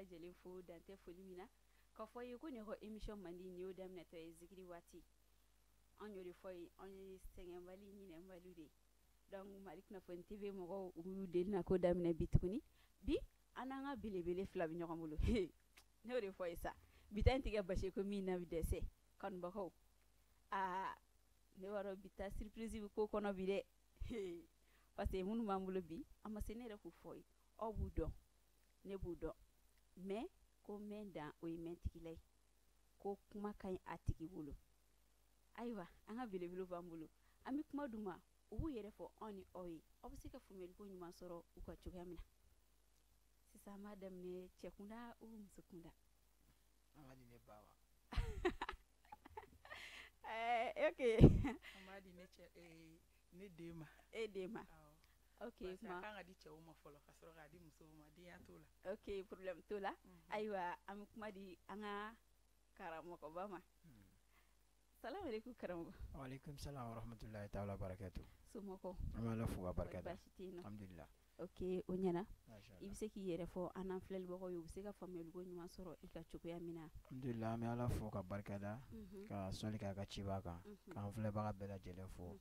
lajɛlen fo dan tɛ foli min na, k'a fɔ ye ko nin ko émission mandi nin y'o daminɛtɔ ye zikiri waati. An y'o de fɔ ye, an ye sɛgɛnbali ɲinɛnbali de ye. Donc Mali Kunnafoni TV mɔgɔw, u y'u deli na ko daminɛ bi tuguni. Bi an n'an ka belebele fila bɛ ɲɔgɔn bolo. Ne y'o de fɔ ye sa, bi ta in tigɛ basi ko min na bɛ dɛsɛ kanubagaw. Aa, ne b'a dɔn bi ta surprise bɛ ko kɔnɔ bi dɛ, parce que minnu b'an bolo bi, a ma se ne yɛrɛ k'u fɔ ye. Aw b'u dɔn, ne b'u dɔn, mais ko mɛn dan o ye mɛn tigila ye, ko kuma ka ɲi a tigi bolo. Ayiwa, an ka belebele b'an bolo, an bɛ kuma d'u ma, u b'u yɛrɛ fɔ anw ni aw ye, aw bɛ se ka faamuyaliko ɲuman sɔrɔ u ka cogoya min na. Sisan an b'a daminɛ cɛ kunda ou muso kunda? An ka di ne ba ma. Ok. An b'a di ne cɛ, ne den ma. E den ma? Awɔ. Ok. Parce que kuma a kan ka di cɛw ma fɔlɔ ka sɔrɔ k'a di musow ma, denya t'o la. Ok, problème t'o la. Ayiwa, an bɛ kuma di an ka karamɔgɔba ma. Salamu aleykum karamɔgɔ. Waaleykum salam wa rahmatulahi taala wa barakatu. Somɔgɔw? An bɛ Ala fo ka barika da. Baasi tɛ yen nɔ? Alhamdulillah. Ok, o ɲɛna. Masha I bɛ se k'i yɛrɛ fɔ an n'an filɛlibagaw ye, u bɛ se ka faamuyaliko ɲuman sɔrɔ i ka cogoya min na. Alhamdulillah, an bɛ Ala fo ka barika da, ka sɔli k'a ka ciba kan, k'an filɛbaga bɛɛ lajɛlen fo,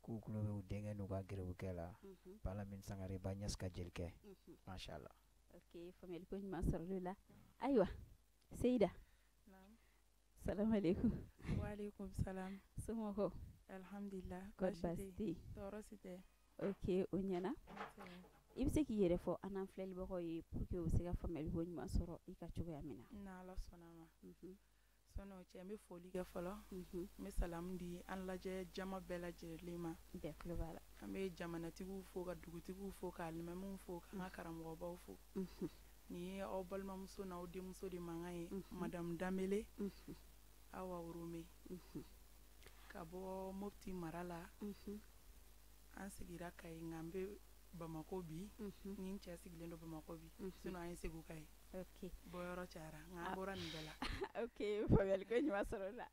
k'u tulo bɛ u denkɛ n'u ka geribukɛ la, Balamini Sangare ba Ɲasi ka jelikɛ. Masha Allah. Ok, faamuyaliko ɲuman sɔrɔla o la. Ayiwa, Seyida. Naam. Salamu aleykum. Waaleykum salam. Somɔgɔw? Alhamdulillah. Kɔri baasi tɛ yen? Tɔɔrɔ si tɛ. Ok, o ɲɛna. I bɛ se k'i yɛrɛ fɔ an n'an filɛlibagaw ye pour que u bɛ se ka faamuyaliko ɲuman sɔrɔ i ka cogoya min na. N'Ala sɔnna a ma. Sɔnni o cɛ, n bɛ foli kɛ fɔlɔ. N bɛ salamu di an lajɛ jama bɛɛ lajɛlen ma. Bɛɛ tulo b'a la. An bɛ jamanatigiw fo, ka dugutigiw fo, ka alimamiw fo, k'an ka karamɔgɔbaw fo. Nin ye aw balimamuso n'aw denmuso de mankan ye, Madame Danbele, Awa Worome. Ka bɔ Mopti mara la. An sigira Kayi, nka an bɛ Bamakɔ bi. Ni n cɛ sigilen don Bamakɔ bi. Sinon an ye Segu ka ye. Bɔyɔrɔ cayara, nka an bɔra nin bɛɛ la. Ok, faamuyaliko ɲuman sɔrɔ o la.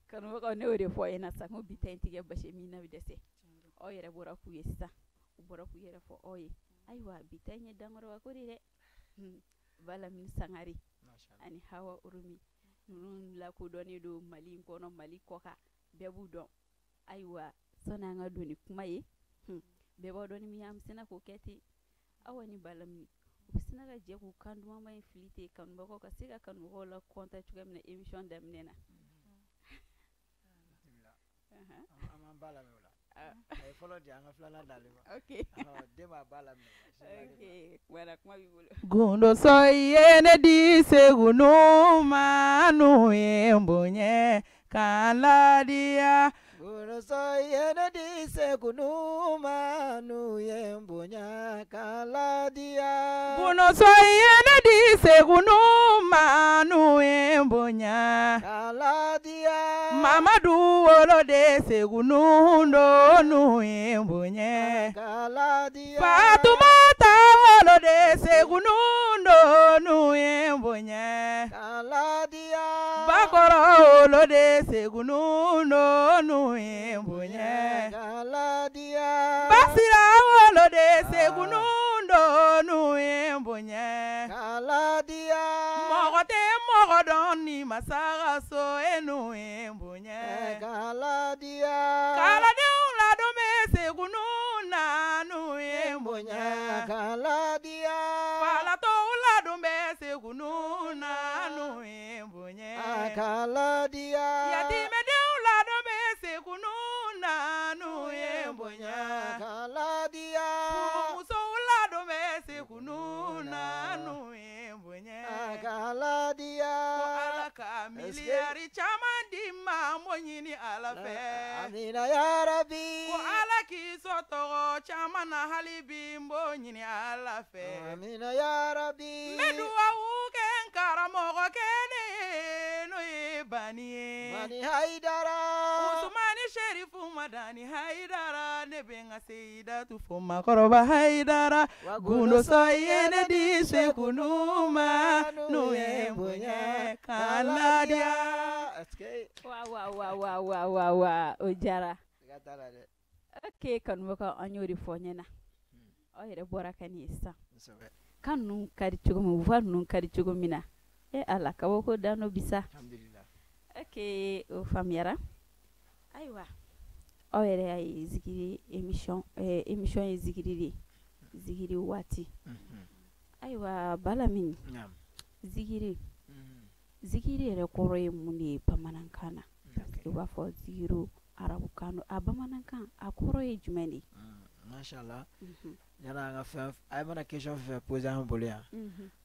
Kanubagaw, ne y'o de fɔ aw ɲɛna sisan ko bi ta in tigɛ basi min na bɛ dɛsɛ. Aw yɛrɛ bɔra k'u ye sisan, u bɔra k'u yɛrɛ fɔ aw ye. Ayiwa, bi ta in ye dankɔrɔba ko de dɛ. Balamini Sangare ani Hawa Oromi, ninnu lakodɔnnen don Mali in kɔnɔ, Mali kɔ kan, bɛɛ b'u dɔn. Ayiwa, sɔnni an ka don ni kuma ye, bɛɛ b'a dɔn ni min ye, an bɛ sina k'o kɛ ten. Awa ni Balamini, u bɛ sina ka jɛ k'u kan dumanba in fili ten, kanubagaw ka se ka kanubagaw la kɔntan cogoya min na émission daminɛ na. An b'an ba lamɛn o la. A ye fɔlɔ di, an ka filanan d'ale ma. Ok. Den b'a ba lamɛn. Ok, voilà, kuma b'i bolo. Gundo sɔ ye ne di Segu ma, n'u ye n bonya k'an ladiya. Gundo sɔ ye ne di Segu ma, n'u ye n bonya k'an ladiya. Gundo sɔ ye ne di Segu ma, n'u ye n bonya k'an ladiya. Mamadu wolo de Segu do, n'u ye n bonya k'an ladiya. Fatumata wolo de Segu do, n'u ye n bonya k'an ladiya. Bakɔrɔ wolo de Segu do, n'u ye n bonya k'an ladiya. Basira wolo de Segu do, n'u ye n bonya k'an ladiya. Mɔgɔ tɛ mɔgɔ dɔn ni masa ka so e, n'u ye n bonya k'an ladiya. Kaladenw ladon bɛ Segu na, n'u ye n bonya k'an ladiya. Falatɔw ladon bɛ Segu na, n'u ye n bonya k'an ladiya. Yatimɛdenw ladon bɛ Segu na, n'u ye n bonya k'an ladiya. Furumusow ladon bɛ Segu na, n'u ye n bonya k'an ladiya. Ko Ala ka miliyari caman di ma, n b'o ɲini Ala fɛ. Amina yarabi. Ko Ala k'i sɔn tɔgɔ caman na hali bi, n b'o ɲini Ala fɛ. Amina yarabi. N bɛ duwawu kɛ n karamɔgɔ kelen ye, n'o ye Bani ye. Bani Hayidara. Usumani Sherifu Madani Hayidara, ne bɛ n ka Seyidatu fo makɔrɔba Hayidara. Gundo sɔ ye ne di Seku ma, n'u ye n bonya k'an ladiya. Wa wa wa wa wa wa wa, o diyara. Siga t'a la dɛ. Ok, kanubagaw, an y'o de fɔ ɲɛna. Aw yɛrɛ bɔra ka nin ye sisan. Kosɛbɛ. Kan ninnu ka di cogo min, voix ninnu ka di cogo min na, e Ala, kabako dan do bisa. Alhamdulillah. Ok, o faamuyara. Ayiwa, aw yɛrɛ y'a ye, zikiri émission ye zikiri de ye, zikiri waati. Ayiwa, Balamini, zikiri, zikiri yɛrɛ kɔrɔ ye mun de ye bamanankan na? Parce que u b'a fɔ zikiru arabukan don, a bamanankan a kɔrɔ ye jumɛn de ye? Mashallah. Yani an ka fɛn, a mana question fɛn poser an bolo yan,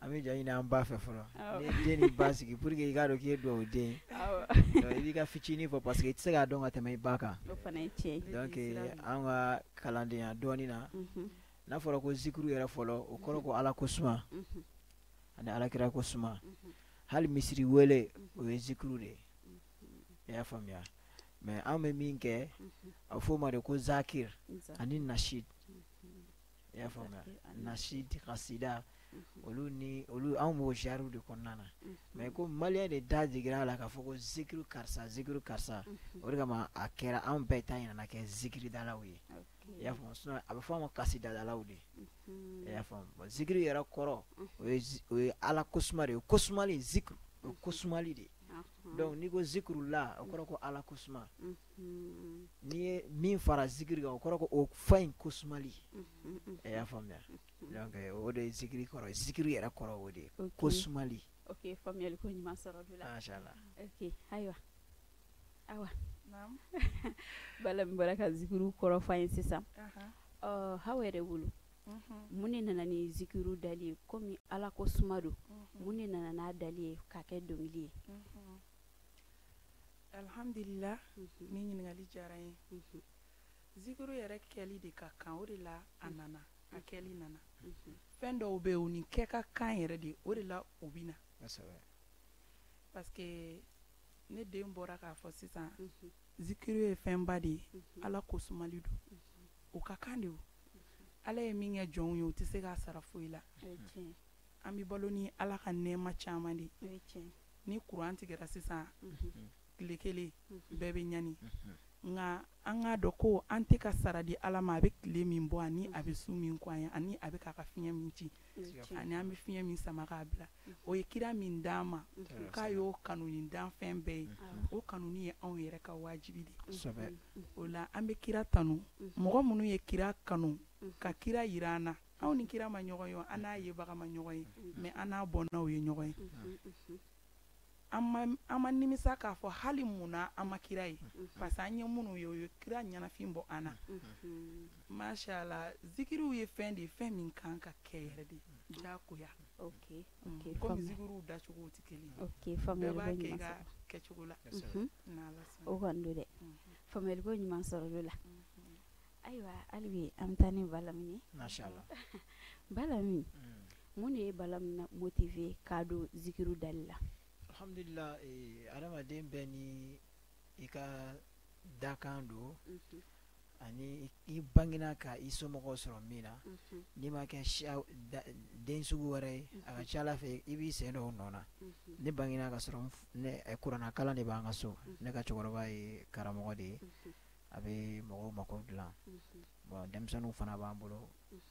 an bɛ jɔ ɲini an ba fɛ fɔlɔ. N'i ye den ni ba sigi, pour que i k'a dɔn k'i ye dugawu den ye, donc i b'i ka fitinin fɔ, parce que i tɛ se k'a dɔn ka tɛmɛ i ba kan. O fana ye tiɲɛ ye. Donc an ka kalandenya dɔɔnin na, n'a fɔra ko zikiru yɛrɛ fɔlɔ, o kɔrɔ ko Ala ko suma ani Alakira ko suma. Hali misiri wele, o ye zikiru de ye. I y'a faamuya? Mais an bɛ min kɛ, a bɛ f'o ma de ko zakir ani nashid. I y'a faamuya? Nashid, kasida, olu ni olu, anw b'o genre de kɔnɔna na. Mais ko malien de da jiginna a la k'a fɔ ko zikiru karisa, zikiru karisa, o de kama a kɛra anw bɛɛ ta in nana kɛ zikiridalaw ye. I y'a faamu? Sinon a bɛ fɔ an ma kasidadalaw de. I y'a faamu? Bon, zikiri yɛrɛ kɔrɔ, o ye Ala kosuma de ye. Kosumali, zikiri, o ye kosumali de ye. Donc n'i ko zikiru la, o kɔrɔ ko Ala kosuma. N'i ye min fara zikiri kan, o kɔrɔ ko o fɛn in kosumali. I y'a faamuya? Donc o de ye zikiri kɔrɔ ye. Zikiri yɛrɛ kɔrɔ o de ye, kosumali. Ok, faamuyali ko ɲuman sɔrɔ o la. Mashallah. Ok, ayiwa, awa, Bala min bɔra ka zikiru kɔrɔ fɔ an ye sisan, ɔ Hawa yɛrɛ bolo, mun de nana ni zikiru dali ye? Komi Ala ko suma don, mun de nana n'a dali ye k'a kɛ dɔnkili ye? Alhamdulillah, ni ɲininkali diyara n ye. Zikiru yɛrɛ kɛli de ka kan, o de la a nana, a kɛli nana. Fɛn dɔw bɛ yen, o ni kɛ ka kan yɛrɛ de, o de la o bɛ na. Parce que ne den bɔra k'a fɔ sisan, zikiru ye fɛnba de ye, Ala ko sumali don, o ka kan de. O Ala ye min kɛ jɔnw ye, o tɛ se k'a sara foyi la. An bɛ balo ni Ala ka nɛɛma caman de. Ni kuran tigɛra sisan tile kelen, bɛɛ bɛ ɲani. Nka an k'a dɔn ko an tɛ ka sara di Ala ma. A bɛ tile min bɔ, ani a bɛ su min kɔ an ye, ani a bɛ k'a ka fiɲɛ min ci, ani an bɛ fiɲɛ min sama k'a bila, o ye kira min d'an ma k'a y'o kanu ni danfɛn bɛɛ ye, o kanuni ye anw yɛrɛ ka wajibi de ye. O la an bɛ kira tanu. Mɔgɔ minnu ye kira kanu ka kira yira an na, anw ni kira ma ɲɔgɔn ye, an n'a yebaga ma ɲɔgɔn ye, mais an n'a bɔnnaw ye ɲɔgɔn ye. An ma nimisa k'a fɔ hali mun na an ma kira ye, parce que an ye minnu ye, o ye kira ɲɛnafin bɔ an na. Mashallah, zikiriw ye fɛn de ye, fɛn min kan ka kɛ yɛrɛ de, diyagoya. Komi zikiriw dacogow tɛ kelen ye, bɛɛ b'a kɛ i ka kɛcogo la. N'Ala sɔnna. O kɔni don dɛ, faamuyali ko ɲuman sɔrɔ l'o la. Ayiwa, hali bi an bɛ taa ni Balamini ye. Mashallah. Balamini, mun de ye Balamini motiver k'a don zikiru dali la? Alhamdulillah, adamaden bɛɛ ni i ka dakan don, ani i bangena ka i somɔgɔw sɔrɔ min na. N'i ma kɛ siya den sugu wɛrɛ ye, a ka ca Ala fɛ i b'i sen don o nɔ na. Ne bangena ka sɔrɔ ne kuranna kalan de b'an ka so. Ne ka cɛkɔrɔba ye karamɔgɔ de ye, a bɛ mɔgɔw mako dilan. Bon, denmisɛnninw fana b'an bolo,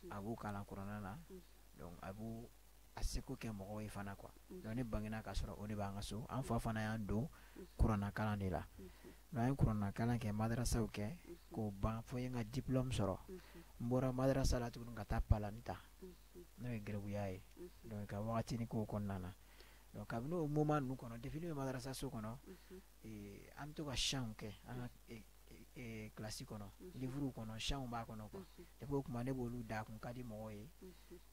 a b'u kalan kuranna na, donc a b'u a seko kɛ mɔgɔw ye fana quoi. Donc ne bangena ka sɔrɔ o de b'an ka so. An fa fana y'an don kuranna kalan de la. Donc an ye kuranna kalan kɛ, madarasaw kɛ k'o ban fo n ye n ka diplôme sɔrɔ. N bɔra madarasa la tuguni ka taa palani ta, n'o ye gɛribuya ye. Donc ka wagatinin k'o kɔnɔna na. Donc kabini o moment ninnu kɔnɔ, depuis ne bɛ madarasa so kɔnɔ, an bɛ to ka chants kɛ an ka classe kɔnɔ, livre kɔnɔ, chants b'a kɔnɔ quoi. Depuis o tuma ne b'olu da, a kun ka di mɔgɔw ye.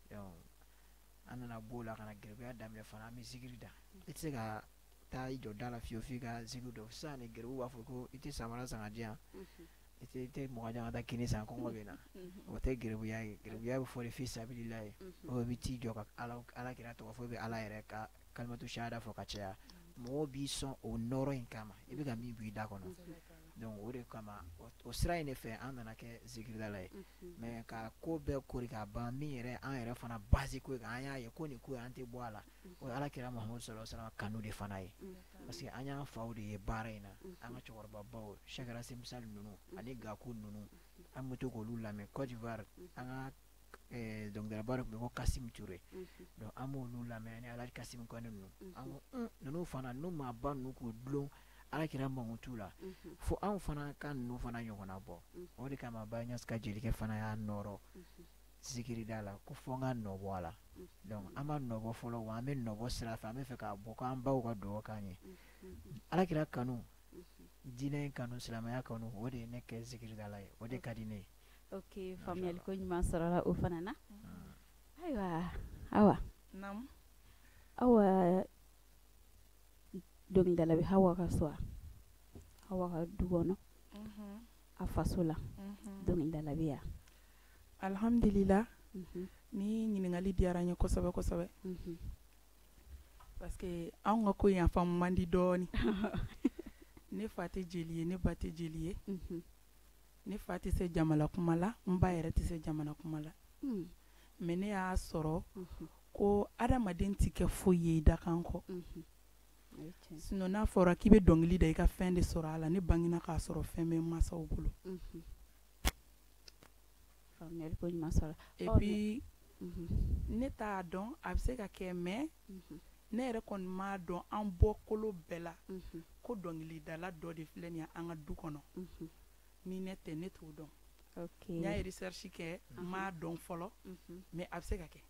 Donc an nana b'o la ka na gɛribuya daminɛ fana, an bɛ zikiri da. I tɛ se ka taa i jɔ da la fiyewu f'i ka zikiri dɔn. Sisan ni gɛribu b'a fɔ ko i tɛ samara san ka di yan, i tɛ mɔgɔ jan ka taa kini san, kɔngɔ bɛ na. O tɛ gɛribuya ye. Gɛribuya bɛ fɔ de fi sabililahi. O bɛ t'i jɔ ka Ala kira tɔgɔ fɔ, i bɛ Ala yɛrɛ ka kalimatu shahada fɔ ka caya. Mɔgɔw b'i sɔn o nɔrɔ in kama, i bɛ ka min bɔ i da kɔnɔ. Donc o de kama, o sira in de fɛ, an nana kɛ zikiridala ye. Mais ka ko bɛɛ kori ka ban, min yɛrɛ an yɛrɛ fana base ko ye, an y'a ye ko nin ko in an tɛ bɔ a la, o ye Ala kira Muhamadu sallallahu alaihi wasallam kanu de fana ye. Parce que an y'an faw de ye baara in na, an ka cɛkɔrɔbabaw, Cheikh Rasim Sall ninnu ani Gaku ninnu, an bɛ to k'olu lamɛn Côte d'Ivoire, an ka Dɔnkilidalaba dɔ tun bɛ ko Kasim Ture. Donc an b'olu lamɛn ani Alhaji Kasim Kɔnɛ ninnu. An ko ninnu fana, ninnu maaba ninnu k'u dulon Alakira mankutu la, fo anw fana ka ninnu fana ɲɔgɔnna bɔ. O de kama Baye Niass ka jelikɛ fana y'a nɔrɔ zikirida la ko fo n ka nɔ bɔ a la. Donc an ma nɔ bɔ fɔlɔ, wa an bɛ nɔ bɔ sira fɛ, an bɛ fɛ k'a bɔ k'an baw ka dugawu k'an ye. Alakira kanu, diinɛ in kanu, silamɛya kanu, o de ye ne kɛ zikiridala ye, o de ka di ne ye. Ok, faamuyali ko ɲuman sɔrɔla o fana na. Ayiwa Awa. Naamu. Awa, dɔnkilidala bɛ Hawa ka so wa? Hawa ka du kɔnɔ, a faso la, dɔnkilidala bɛ yan? Alhamdulillah, ni ɲininkali diyara n ye kosɛbɛ kosɛbɛ, parce que anw ka ko in a faamu man di dɔɔni. Ne fa tɛ jeli ye, ne ba tɛ jeli ye. Ne fa tɛ se jamana kuma la, n ba yɛrɛ tɛ se jamana kuma la. Mais ne y'a sɔrɔ ko adamaden tɛ kɛ foyi ye i dakan kɔ. Sinon n'a fɔra k'i bɛ dɔnkili da i ka fɛn de sɔrɔ a la, ne bangena k'a sɔrɔ fɛn bɛ n mansaw bolo. Faamuyali ko ɲuman sɔrɔ. Et puis ne t'a dɔn, a bɛ se ka kɛ, mais ne yɛrɛ kɔni m'a dɔn an bɔkolo bɛɛ la ko dɔnkilidala dɔ de filɛ nin ye an ka du kɔnɔ. Ni ne tɛ, ne t'o dɔn. N y'a recherche kɛ, n m'a dɔn fɔlɔ, mais a bɛ se ka kɛ.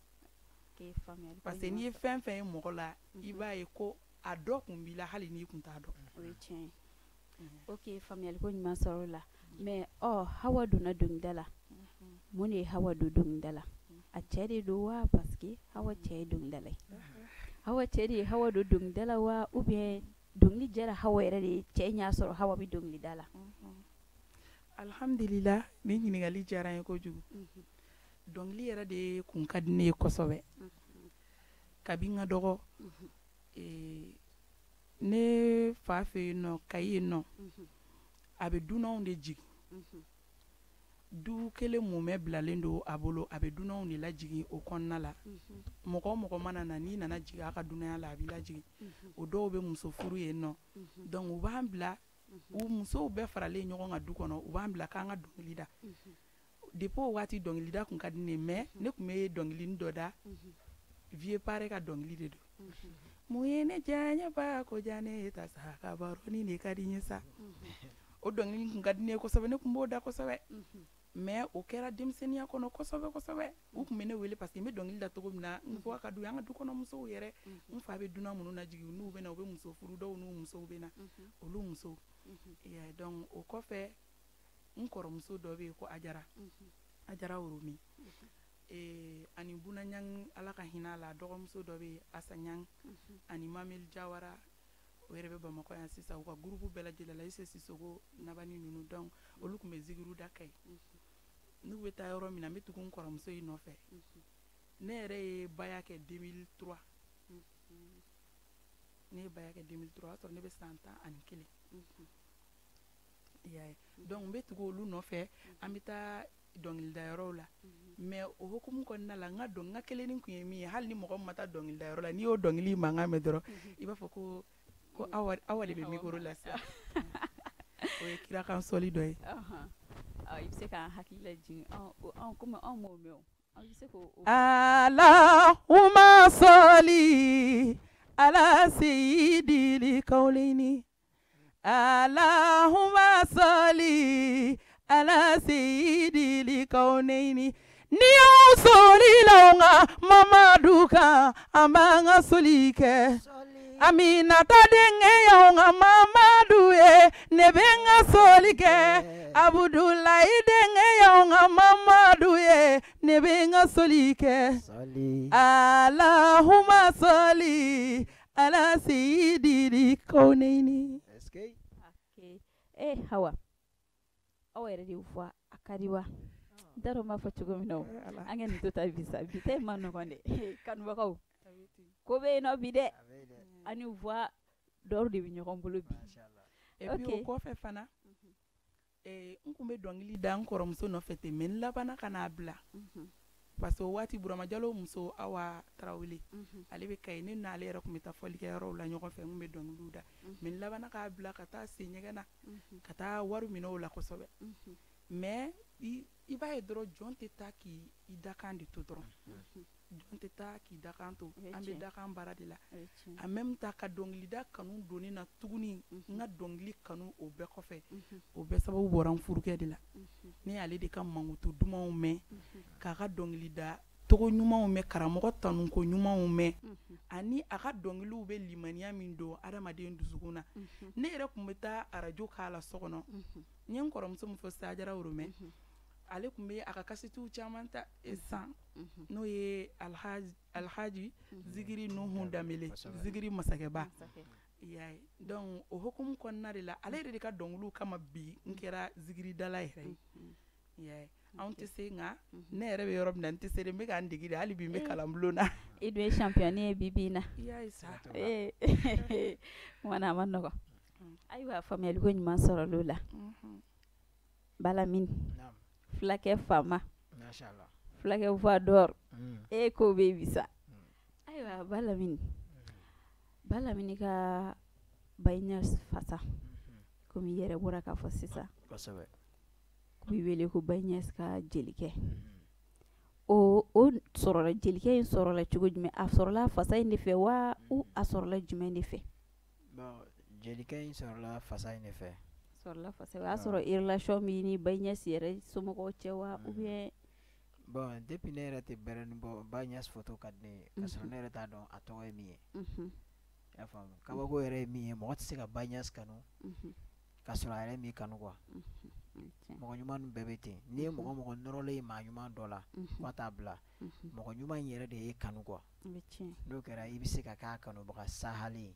Parce que n'i ye fɛn fɛn ye mɔgɔ la, i b'a ye ko a dɔ kun b'i la hali n'i kun t'a dɔn. O ye tiɲɛ ye. Ok, faamuyali ko ɲuman sɔrɔ o la. Mais ɔ Hawa donna dɔnkilida la, mun de ye Hawa don dɔnkilida la? A cɛ de don wa? Parce que Hawa cɛ ye dɔnkilidala ye. Hawa cɛ de ye Hawa don dɔnkilida la wa, ou bien dɔnkili diyara Hawa yɛrɛ de ye, cɛ y'a sɔrɔ Hawa bɛ dɔnkilida la? Alhamdulillah, ni ɲininkali diyara n ye kojugu. Dɔnkili yɛrɛ de kun ka di ne ye kosɛbɛ kabi n ka dɔgɔ. Ne fa fɛ yen nɔ, Kayi yen nɔ, a bɛ dunanw de jigin. Du kelen mumɛ bilalen don a bolo, a bɛ dunanw de lajigin o kɔnɔna la. Mɔgɔ o mɔgɔ mana na, n'i nana jigin a ka dunanya la, a b'i lajigin. O dɔw bɛ muso furu yen nɔ. Donc u b'an bila, u musow bɛɛ faralen ɲɔgɔn kan du kɔnɔ, u b'an bila k'an ka dɔnkili da. Depuis o waati dɔnkilida kun ka di ne ye, mais ne tun bɛ dɔnkilinin dɔ da, vieux pare ka dɔnkili de don. Mun ye ne diya ɲɛ ba ko diya ne ta sa, ka baroni de ka di n ye sa. O dɔnkili kun ka di ne ye kosɛbɛ, ne tun b'o da kosɛbɛ. Mais o kɛra denmisɛnninya kɔnɔ kosɛbɛ kosɛbɛ. U tun bɛ ne wele parce que n bɛ dɔnkili da cogo min na, n voix ka d'u ye. An ka du kɔnɔ musow yɛrɛ, n fa bɛ dunan minnu lajigin, n'u bɛ na, u bɛ muso furu, dɔw n'u musow bɛ na, olu musow. Donc o kɔfɛ, n kɔrɔmuso dɔ bɛ yen ko Ajara, Ajara Woromi, ani Buna Ɲang, Ala ka hinɛ a la, dɔgɔmuso dɔ bɛ yen Asa Ɲang, ani Mameli Jawara, o yɛrɛ bɛ Bamakɔ yan sisan. U ka groupe bɛɛ lajɛlen la, Ise Sisoko Nabani ninnu, donc olu tun bɛ zikiru da Kayi. N'u bɛ taa yɔrɔ min na, n bɛ tugu n kɔrɔmuso in nɔfɛ. Ne yɛrɛ ye baya kɛ 2003. Ne ye baya kɛ 2003, o y'a sɔrɔ ne bɛ san 11. I y'a ye, donc n bɛ tugu olu nɔfɛ, an bɛ taa dɔnkilidayɔrɔw la. Mais o hukumu kɔnɔna la, n ka dɔn n ka kelenni kun ye min ye, hali ni mɔgɔ min ma taa dɔnkilidayɔrɔ la, n'i y'o dɔnkili mankan mɛn dɔrɔn, i b'a fɔ ko ko Awa de bɛ micro la sisan. O ye kirakan sɔli dɔ ye. I bɛ se k'an hakili lajigin, anw komi anw m'o mɛn o, an bɛ se k'o. Allahumma sɔli ala sayyidil kawlini, Allahumma sɔli ala sayyidil kawnaini. Ni y'aw soli la an ka Mamadu kan, an b'an ka soli kɛ. Aminata denkɛ y'anw ka Mamadu ye, ne bɛ n ka soli kɛ. Abudulayi denkɛ y'anw ka Mamadu ye, ne bɛ n ka soli kɛ. Allahumma sɔli ala sayyidil kawnaini. Hawa, aw yɛrɛ de fɔ a ka di wa? N t'a dɔn n b'a fɔ cogo min na o, an ka nin to ta bi sa, bi ta in ma nɔgɔn dɛ. Kanubagaw, ko bɛ yen nɔ bi dɛ, an ni voix dɔw de bɛ ɲɔgɔn bolo bi. Et puis o kɔfɛ fana, n kun bɛ dɔnkili da n kɔrɔmuso nɔfɛ ten, mais n labanna ka n'a bila. Parce que o waati Burama Jalo muso Awa Tarawele, ale bɛ Kayi, ne n'ale yɛrɛ tun bɛ taa fɔlikɛyɔrɔw la ɲɔgɔn fɛ, n kun bɛ dɔnkiliw da. Mais n labanna k'a bila ka taa sen ɲɛgɛn na, ka taa wari minɛ o la kosɛbɛ. Mais I b'a ye dɔrɔn, jɔn tɛ taa k'i dakan de to dɔrɔn, jɔn tɛ taa k'i dakan to. An bɛ dakan baara de la. En même temps, ka dɔnkilida kanu don ne na tuguni, n ka dɔnkili kanu o bɛɛ kɔfɛ, o bɛɛ sababu bɔra n furukɛ de la. Ne y'ale de ka mankutu dumanw mɛn, k'a ka dɔnkilida togo ɲumanw mɛn, karamɔgɔ tanuko ɲumanw mɛn, ani a ka dɔnkiliw bɛ limaniya min don adamaden dusukun na. Ne yɛrɛ tun bɛ taa arajo k'a la so kɔnɔ. N ye n kɔrɔmuso min fɔ, Sajara Woromɛ, ale tun bɛ a ka kasetiw caman ta san, n'o ye Alhaji Zikiri Nuhu Danbele, Zikiri masakɛba, i y'a ye. Donc o hukumu kɔnɔna de la, ale yɛrɛ de ka dɔnkiliw kama bi n kɛra zikiridala yɛrɛ ye, i y'a ye. Anw tɛ se, nka ne yɛrɛ bɛ yɔrɔ min na, n tɛ se dɛ, n bɛ ka n dege de hali bi, n bɛ kalanbulon na. I dun ye champion ye bi bi in na. I y'a ye sa. Kuma na a ma nɔgɔn. Ayiwa, faamuyali ko ɲuman sɔrɔla o la. Balamini, fulakɛ faama, fulakɛ voix d'or, e ko bɛ bi sa. Ayiwa Balamini, Balamini ka Baye Niass fasa, komi i yɛrɛ bɔra k'a fɔ sisan, k'u b'i wele ko Baye Niass ka jelikɛ. O sɔrɔla, jelikɛ in sɔrɔla cogo jumɛn? A sɔrɔla fasa in de fɛ wa, ou a sɔrɔla jumɛn de fɛ? Bon, jelikɛ in sɔrɔla fasa in de fɛ. Sɔrɔla fasa, o y'a sɔrɔ relation b'i ni Baye Niass yɛrɛ somɔgɔw cɛ wa, ou bien? Bon, depuis ne yɛrɛ tɛ bɛrɛnin bɔ, Baye Niass photo ka di ne ye, ka sɔrɔ ne yɛrɛ t'a dɔn a tɔgɔ ye min ye. I y'a faamu? Kabako yɛrɛ ye min ye, mɔgɔ tɛ se ka Baye Niass kanu ka sɔrɔ a yɛrɛ m'i kanu quoi. Mɔgɔ ɲuman bɛɛ bɛ ten. N'i ye mɔgɔ mɔgɔ nɔrɔlen ye maa ɲuman dɔ la, k'a t'a bila, mɔgɔ ɲuman in yɛrɛ de ye kanu quoi. N'o kɛra, i bɛ se ka k'a kanubaga sahalen ye.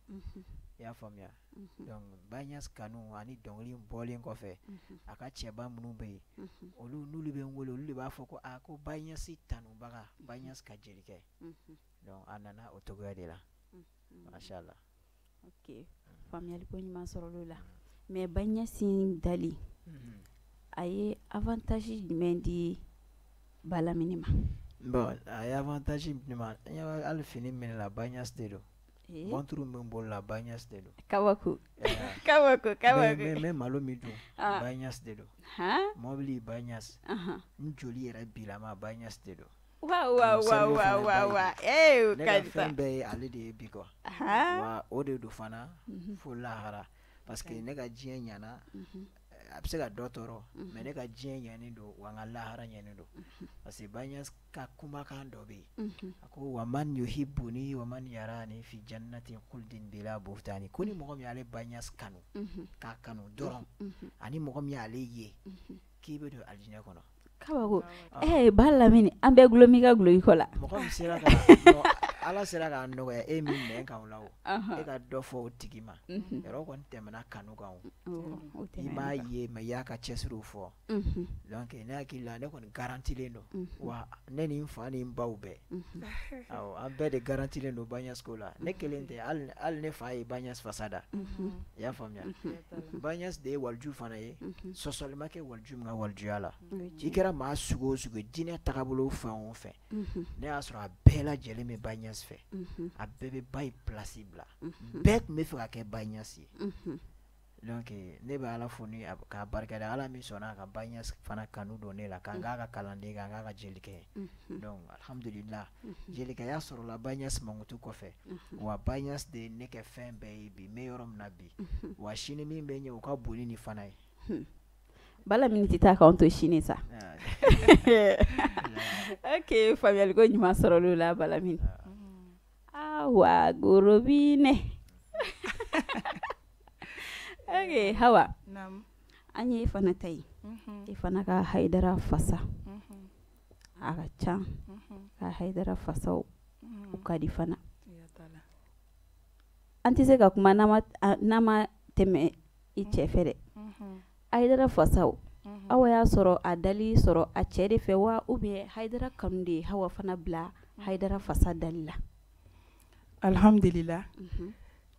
I y'a faamuya? Donc Baye Niass kanu ani dɔnkili bɔlen kɔfɛ, a ka cɛba minnu bɛ yen, olu n'olu bɛ n wele, olu de b'a fɔ ko aa, ko Baye Niass tanubaga, Baye Niass ka jelikɛ. Donc a nana o cogoya de la, masha Allah. Ok, faamuyali ko ɲuman sɔrɔla o la. Mais Baye Niass in dali, a ye avantage jumɛn di Balamini ma? Bon, a ye avantage di ma, hali fini min la, Baye Niass de don. Montre min bolo la, Baye Niass de don. Kabako, kabako, kabako. N bɛ malo min dun, Baye Niass de don. Mobili, Baye Niass. N joli yɛrɛ bilama, Baye Niass de don. Wa wa wa wa wa wa, eh. Ne ka fɛn bɛɛ ye ale de ye bi quoi. Wa o de don fana fo lahara, parce que ne ka diɲɛ ɲɛna, a bɛ se ka dɔ tɔɔrɔ, mais ne ka diɲɛ ɲɛnen don wa, n ka lahara ɲɛnen don, parce que Baye Niass ka kumakan dɔ bɛ yen, a ko: "Wa man yuhibbuni wa man yarani fi jannati khuldin bila buhtani." Ko ni mɔgɔ min y'ale Baye Niass kanu, k'a kanu dɔrɔn, ani mɔgɔ min y'ale ye, k'i bɛ don alijinɛ kɔnɔ. Kabako, eh Balamini, an bɛɛ gulon b'i ka guloki kɔ la. Mɔgɔ min sera ka, Ala sera k'a nɔgɔya e min nɛn kan o la, o e ka dɔ fɔ o tigi ma yɔrɔ kɔni tɛmɛna kanu kan. O i m'a ye, mais i y'a ka cɛsiriw fɔ. Donc ne hakili la, ne kɔni garantilen don wa, ne ni n fa ni n baw bɛɛ, awɔ, an bɛɛ de garantilen don Baye Niass ko la. Ne kelen tɛ, hali ne fa ye Baye Niass fasa da. I y'a faamuya? Baye Niass de ye waliju fana ye, sɔsɔli ma kɛ waliju min ka walijuya la. I kɛra maa sugu o sugu ye, diinɛ tagabolo fɛn o fɛn, ne y'a sɔrɔ a bɛɛ lajɛlen bɛ Baye Niass fɛ, a bɛɛ bɛ ba ye place bila, bɛɛ tun bɛ fɛ ka kɛ Baye Niass ye. Donc ne bɛ Ala fo ni k'a barikada, Ala min sɔnna ka Baye Niass fana kanu don ne la, k'an k'a ka kalanden, k'an k'a ka jelikɛ ye. Donc alhamdulillah, jelikɛya sɔrɔla Baye Niass mankutu kɔfɛ. Wa Baye Niass de ye ne kɛ fɛn bɛɛ ye bi, n bɛ yɔrɔ min na bi, wa sini min bɛ ɲɛ, o ka bon ni nin fana ye. Balamini tɛ taa k'anw to sini sa. Ok, faamuyali ko ɲuman sɔrɔla o la Balamini. Awa gorobinɛ. Ok Hawa, an ye e fana ta ye, e fana ka Hayidara fasa, a ka ca, ka Hayidara fasaw u ka di fana. An tɛ se ka kuma n'an ma tɛmɛ i cɛ fɛ dɛ. Hayidara fasaw, Awa y'a sɔrɔ a dali sɔrɔ a cɛ de fɛ wa, ou bien Hayidara kanu de ye Hawa fana bila Hayidara fasa dali la? Alhamdulillah,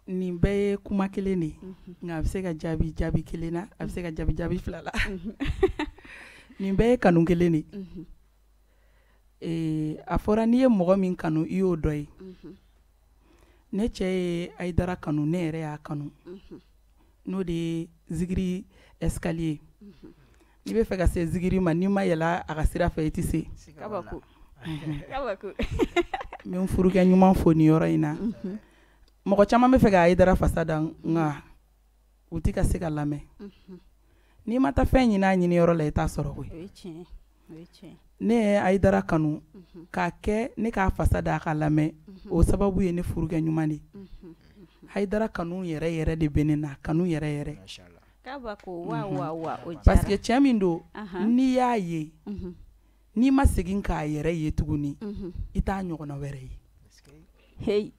nin bɛɛ ye kuma kelen de ye, nka a bɛ se ka jaabi jaabi kelen na, a bɛ se ka jaabi jaabi fila la. Nin bɛɛ ye kanu kelen de ye. A fɔra n'i ye mɔgɔ min kanu, i y'o dɔ ye. Ne cɛ ye Hayidara kanu, ne yɛrɛ y'a kanu, n'o de ye zikiri escalier. N'i bɛ fɛ ka se zikiri ma, n'i ma yɛlɛ a ka sira fɛ, i tɛ se. Kabako, kabako. N bɛ n furukɛ ɲuman fo nin yɔrɔ in na. Mɔgɔ caman bɛ fɛ ka Hayidara fasa da, nka u tɛ ka se ka lamɛn. N'i ma taa fɛn ɲini a ɲiniyɔrɔ la, i t'a sɔrɔ koyi. O ye tiɲɛ ye, o ye tiɲɛ ye. Ne ye Hayidara kanu k'a kɛ ne k'a fasa da a ka lamɛn, o sababu ye ne furukɛ ɲuman de ye. Hayidara kanu yɛrɛ yɛrɛ de bɛ ne na, kanu yɛrɛ yɛrɛ. Kabako, wa wa wa, o diyara. Parce que cɛ min don, n'i y'a ye, n'i ma segin k'a yɛrɛ ye tuguni, i t'a ɲɔgɔnna wɛrɛ ye. Hey,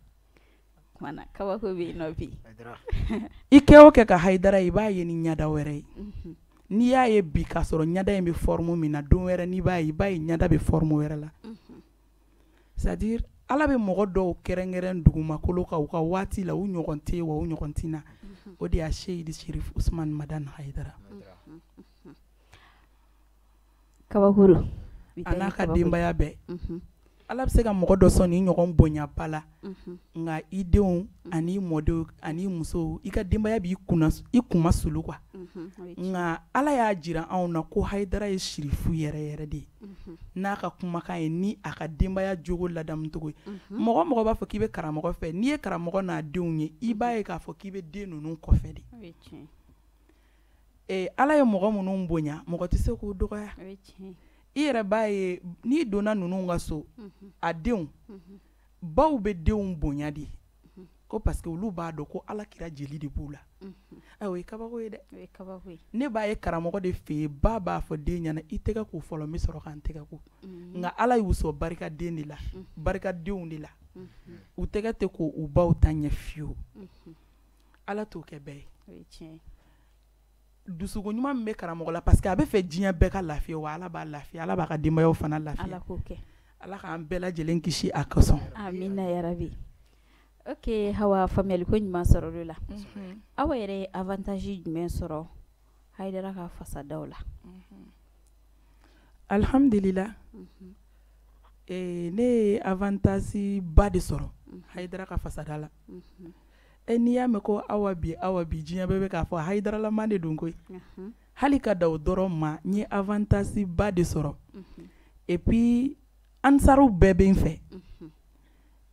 kumana kabako bɛ yen nɔ bi. I kɛ o kɛ ka Hayidara ye, i b'a ye ni ɲɛda wɛrɛ ye. N'i y'a ye bi k'a sɔrɔ ɲɛda in bɛ forme min na, don wɛrɛ n'i b'a ye, i b'a ye ɲɛda bɛ forme wɛrɛ la. C'est à dire Ala bɛ mɔgɔ dɔw kɛrɛnkɛrɛn dugumakolo kan u ka waati la, u ɲɔgɔn tɛ yen wa u ɲɔgɔn tɛ na. O de y'a Seyidi Sherif Usman Madani Hayidara. Kabako don. A n'a ka denbaya bɛɛ. Ala bɛ se ka mɔgɔ dɔ sɔn ni ɲɔgɔn bonyaba la, nka i denw ani mɔdenw ani musow, i ka denbaya b'i kunna, i kunma sulu quoi. Nka Ala y'a jira anw na ko Hayidara ye sirifu yɛrɛ yɛrɛ de ye, n'a ka kumakan ye, ni a ka denbaya jogo ladamucogo ye. Mɔgɔ mɔgɔ b'a fɔ k'i bɛ karamɔgɔ fɛ, n'i ye karamɔgɔ n'a denw ye, i b'a ye k'a fɔ k'i bɛ den ninnu kɔfɛ de. Ala ye mɔgɔ minnu bonya, mɔgɔ tɛ se k'u dɔgɔya. I yɛrɛ b'a ye n'i donna ninnu ka so, a denw baw bɛ denw bonya de, ko parce que olu b'a dɔn ko Ala kira jeli de b'u la. O ye kabako ye dɛ. Ne b'a ye karamɔgɔ de fɛ yen, ba b'a fɔ den ɲɛna i tɛgɛ ko fɔlɔ, n bɛ sɔrɔ ka n tɛgɛ ko. Nka Ala y'u sɔn barika den de la, barika denw de la. U tɛgɛ tɛ ko u baw ta ɲɛ fiyewu. Ala t'o kɛ bɛɛ ye. Dusukun ɲuman min bɛ karamɔgɔ la, parce que a bɛ fɛ diɲɛ bɛɛ ka lafiya, wa Ala b'a lafiya, Ala b'a ka denbayaw fana lafiya. Ala k'o kɛ. Ala k'an bɛɛ lajɛlen kisi a kosɔn. Amina yarabi. Ok Hawa, faamuyali ko ɲuman sɔrɔ o la. Aw yɛrɛ ye avantage jumɛn sɔrɔ Hayidara ka fasadaw la? Alhamdulillah. Ne ye avantage ba de sɔrɔ Hayidara ka fasada la. N'i y'a mɛn ko Awa bi, Awa bi, diɲɛ bɛɛ bɛ k'a fɔ Hayidaralama de don koyi. Hali ka da o dɔrɔn ma, n ye avantage ba de sɔrɔ. Et puis ansaruw bɛɛ bɛ n fɛ.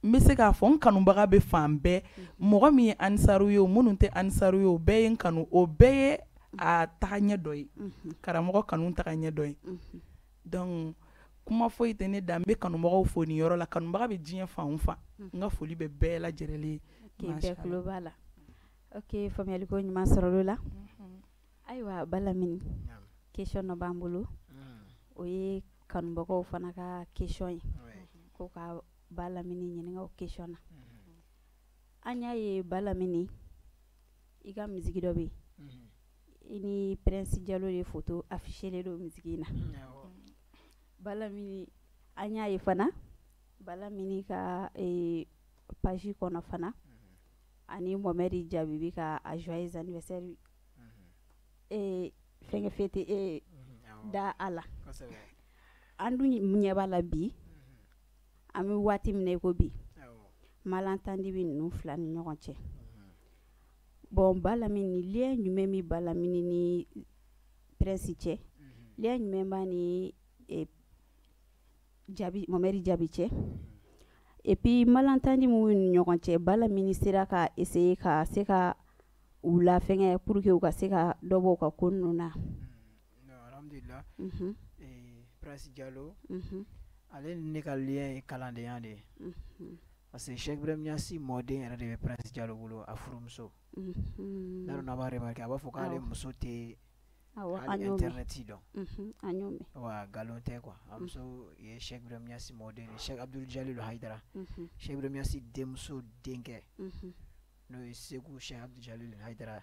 N bɛ se k'a fɔ n kanubaga bɛ fan bɛɛ. Mɔgɔ min ye ansaru ye o, minnu tɛ ansaru ye o, bɛɛ ye n kanu. O bɛɛ ye a tagaɲɛ dɔ ye. Karamɔgɔ kanu tagaɲɛ dɔ ye. Donc kuma foyi tɛ ne da, n bɛ kanubagaw fo nin yɔrɔ la. Kanubaga bɛ diɲɛ fan o fan, n ka foli bɛ bɛɛ lajɛlen ye. Bɛɛ tulo b'a la. Ok, faamuyali ko ɲuman sɔrɔ o la. Ayiwa Balamini, question dɔ b'an bolo, o ye kanubagaw fana ka question ye, ko ka Balamini ɲininka o question na. An y'a ye Balamini, i ka musique dɔ bɛ yen, i ni Prince Jalo de photo affiché len don musique in na. Balamini, an y'a ye fana Balamini ka page kɔnɔ fana, ani Mohamed Jaabi bɛ ka a joyeux anniversaire fɛnkɛ fêter da a la. An dun ɲɛ b'a la bi, an bɛ waati min na i ko bi, malentendu bɛ ninnu fila ni ɲɔgɔn cɛ. Bon Balamini, lien jumɛn bɛ Balamini ni Prince cɛ? Lien jumɛn b'a ni Jaabi, Mohamed Jaabi cɛ? Et puis malentendu min b'u ni ɲɔgɔn cɛ, Balamini sera ka essayer ka se ka u la fɛngɛ pour que u ka se ka dɔ bɔ u ka ko ninnu na. Alhamdulillah. Prince Jalo, ale ni ne ka lien ye kalandenya de ye. Parce que Cheikh Ibrahim Niasse mɔden yɛrɛ de bɛ Prince Jalo bolo, a furumuso. N'a dɔn n'a b'a remarqué, a b'a fɔ k'ale muso tɛ hali internet dɔn. An y'o mɛn. Wa nkalon tɛ quoi. A muso ye Cheikh Ibrahim Niasse mɔden de, Cheikh Abdul Jalil Hayidara. Cheikh Ibrahim Niasse denmuso denkɛ, n'o ye Segu Cheikh Abdul Jalil Hayidara,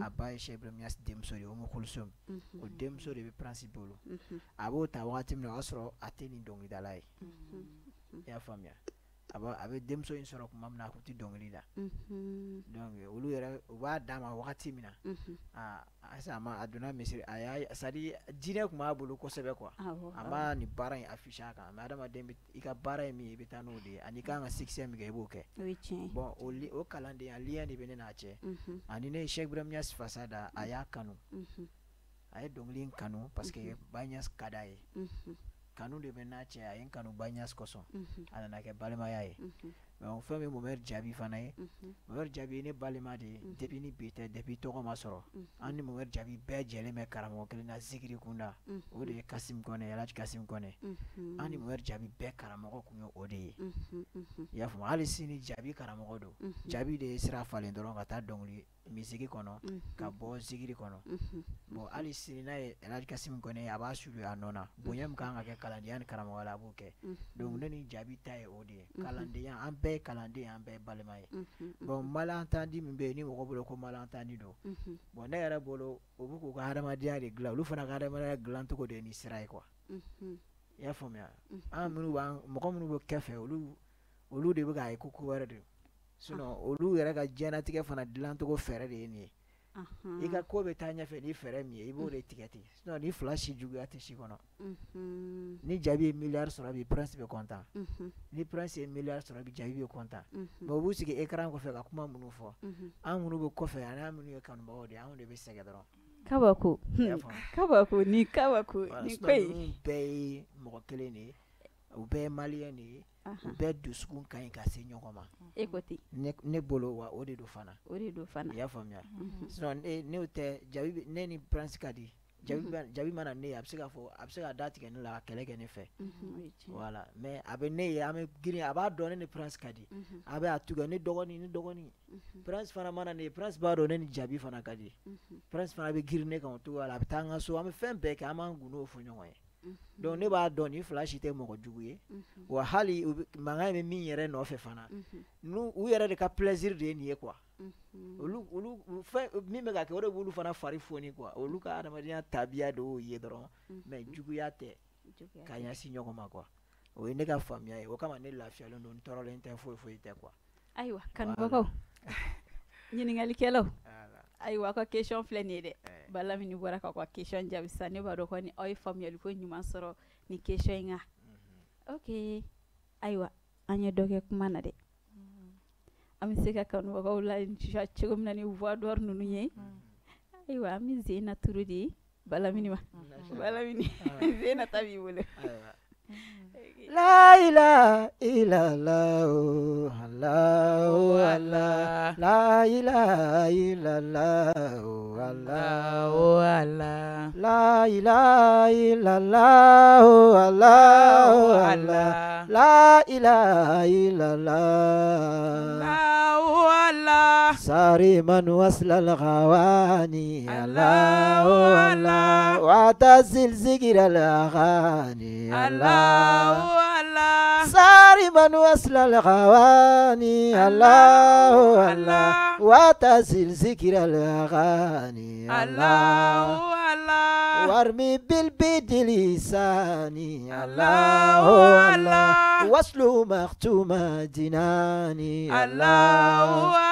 a ba ye Cheikh Ibrahim Niasse denmuso de ye, Umu Kulusum. O denmuso de bɛ Prince bolo. A b'o ta wagati min na, o y'a sɔrɔ a tɛ nin dɔnkilidala ye. I y'a faamuya? A bɛ denmuso in sɔrɔ tuma min na, a tun tɛ dɔnkili da. Donc olu yɛrɛ u b'a d'a ma wagati min na, aa a ma a donna misiri, a y'a c'est à dire diinɛ tun b'a bolo kosɛbɛ quoi. A ma nin baara in afficher a kan, mais adamaden bɛ i ka baara ye min ye, i bɛ taa n'o de ye, ani i kan ka succès min kɛ, i b'o kɛ. O ye tiɲɛ ye. Bon o kalandenya lien de bɛ ne n'a cɛ. Ani ne ye Cheikh Ibrahim Niasse fasa da, a y'a kanu. A ye dɔnkili in kanu parce que Baɲas ka d'a ye. Kanu de bɛ n'a cɛ, a ye n kanu Baɲas kosɔn, a nana kɛ balimaya ye. Mais fɛn min Mohamed Jaabi fana ye, Mohamed Jaabi ye ne balima de ye depuis ni bi tɛ, depuis tɔgɔ ma sɔrɔ. An ni Mohamed Jaabi bɛɛ jɛlen bɛ karamɔgɔ kelen na zikiri kunda, o de ye Kasim Kɔnɛ, Elhaji Kasim Kɔnɛ. An ni Mohamed Jaabi bɛɛ karamɔgɔ kun ye o de ye. I y'a faamu? Hali sini Jaabi karamɔgɔ don. Jaabi de ye sira falen dɔrɔn ka taa dɔnkili misigi kɔnɔ, ka bɔ zikiri kɔnɔ. Bon, hali sini n'a ye Elhaji Kasim Kɔnɛ ye, a b'a suivre a nɔ na. Bonya min kan ka kɛ kalandenya ni karamɔgɔya la, a b'o kɛ. Donc ne ni Jaabi ta ye o de ye, kalandenya, an bɛɛ ye kalanden, an bɛɛ ye balima ye. Bon, malentendu min bɛ yen ni mɔgɔ bolo ko malentendu don, bon, ne yɛrɛ bolo, u bɛ k'u ka hadamadenya de dilan, olu fana ka hadamadenya dilancogo de ye nin sira ye quoi. I y'a faamuya? An minnu b'an mɔgɔ minnu bɛ kɛfɛ, olu de bɛ k'a ye ko ko wɛrɛ de don. Sinon olu yɛrɛ ka diɲɛlatigɛ fana dilancogo fɛɛrɛ de ye nin ye. I ka ko bɛ taa ɲɛfɛ ni fɛɛrɛ min ye, i b'o de tigɛ ten. Sinon ni fila si juguya tɛ si kɔnɔ. Ni Jaabi ye miliyari sɔrɔ bi, Prince bɛ content. Ni Prince ye miliyari sɔrɔ bi, Jaabi bɛ content. Mais u b'u sigi écran kɔfɛ ka kuma minnu fɔ, an minnu bɛ kɔfɛ ani an minnu ye kanubagaw de ye, anw de bɛ sɛgɛn dɔrɔn. Kabako. I y'a faamu? Kabako ni kabako ni ko in. Ninnu bɛɛ ye mɔgɔ kelen de ye, u bɛɛ ye malien de ye, u bɛɛ dusukun ka ɲi ka se ɲɔgɔn ma. E ko ten. Ne bolo wa, o de don fana. O de don fana. I y'a faamuya? Sinon ne tɛ Jaabi, ne ni Prince ka di. Jaabi mana ne ye, a bɛ se k'a fɔ, a bɛ se ka da tigɛ ne la ka kɛlɛ kɛ ne fɛ. Voilà, mais a bɛ ne ye, an bɛ girin, a b'a dɔn ne ni Prince ka di. A bɛ a tugu ne dɔgɔnin, ne dɔgɔnin. Prince fana mana ne ye, Prince b'a dɔn ne ni Jaabi fana ka di. Prince fana bɛ girin ne kan o cogoya la, a bɛ taa an ka so, an bɛ fɛn bɛɛ kɛ, an b'an gundow fɔ ɲɔgɔn ye. Donc ne b'a dɔn nin fila si tɛ mɔgɔ jugu ye. Wa hali mankan bɛ min yɛrɛ nɔfɛ fana, n'u u yɛrɛ de ka plaisir de ye nin ye quoi. Olu fɛn min bɛ ka kɛ, o de b'olu fana fari foni quoi. Olu ka adamadenya tabiya de y'o ye dɔrɔn, mais juguya tɛ ka ɲɛsin ɲɔgɔn ma quoi. O ye ne ka faamuya ye, o kama ne lafiyalen don, n tɔɔrɔlen tɛ, foyi foyi tɛ quoi. Ayiwa, kanubagaw, ɲininkalikɛlaw, ayiwa, aw ka question filɛ nin ye dɛ. Balamini bɔra k'aw ka question jaabi sisan, ne b'a dɔn kɔni aw ye faamuyali ko ɲuman sɔrɔ nin question in kan. Ok, ayiwa, an ye dɔ kɛ kuma na dɛ. An bɛ se ka kanubagaw la cogo min na ni voix d'or ninnu ye. Ayiwa, an bɛ Zena turu di Balamini ma. Balamini, Zena ta b'i bolo. La ilaha illallah, Allahu Allah. La ilaha illallah, Allahu Allah. La ilaha illallah, Allahu Allah. La ilaha illallah, Allahu Allah. صارما وصل الغواني، الله الله. واعتزل ذكر الأغاني، الله الله. صارما وصل الغواني، الله الله. واعتزل ذكر الأغاني، الله الله. وارمي بالبيد لساني، الله الله. وصل مختوم جناني، الله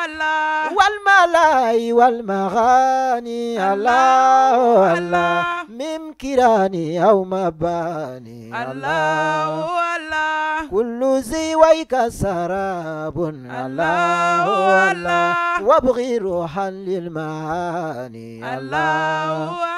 الله. والملاي والمغاني، الله الله. من كراني أو مباني، الله الله. كل زويك سراب، الله الله. وابغي روحا للمعاني، الله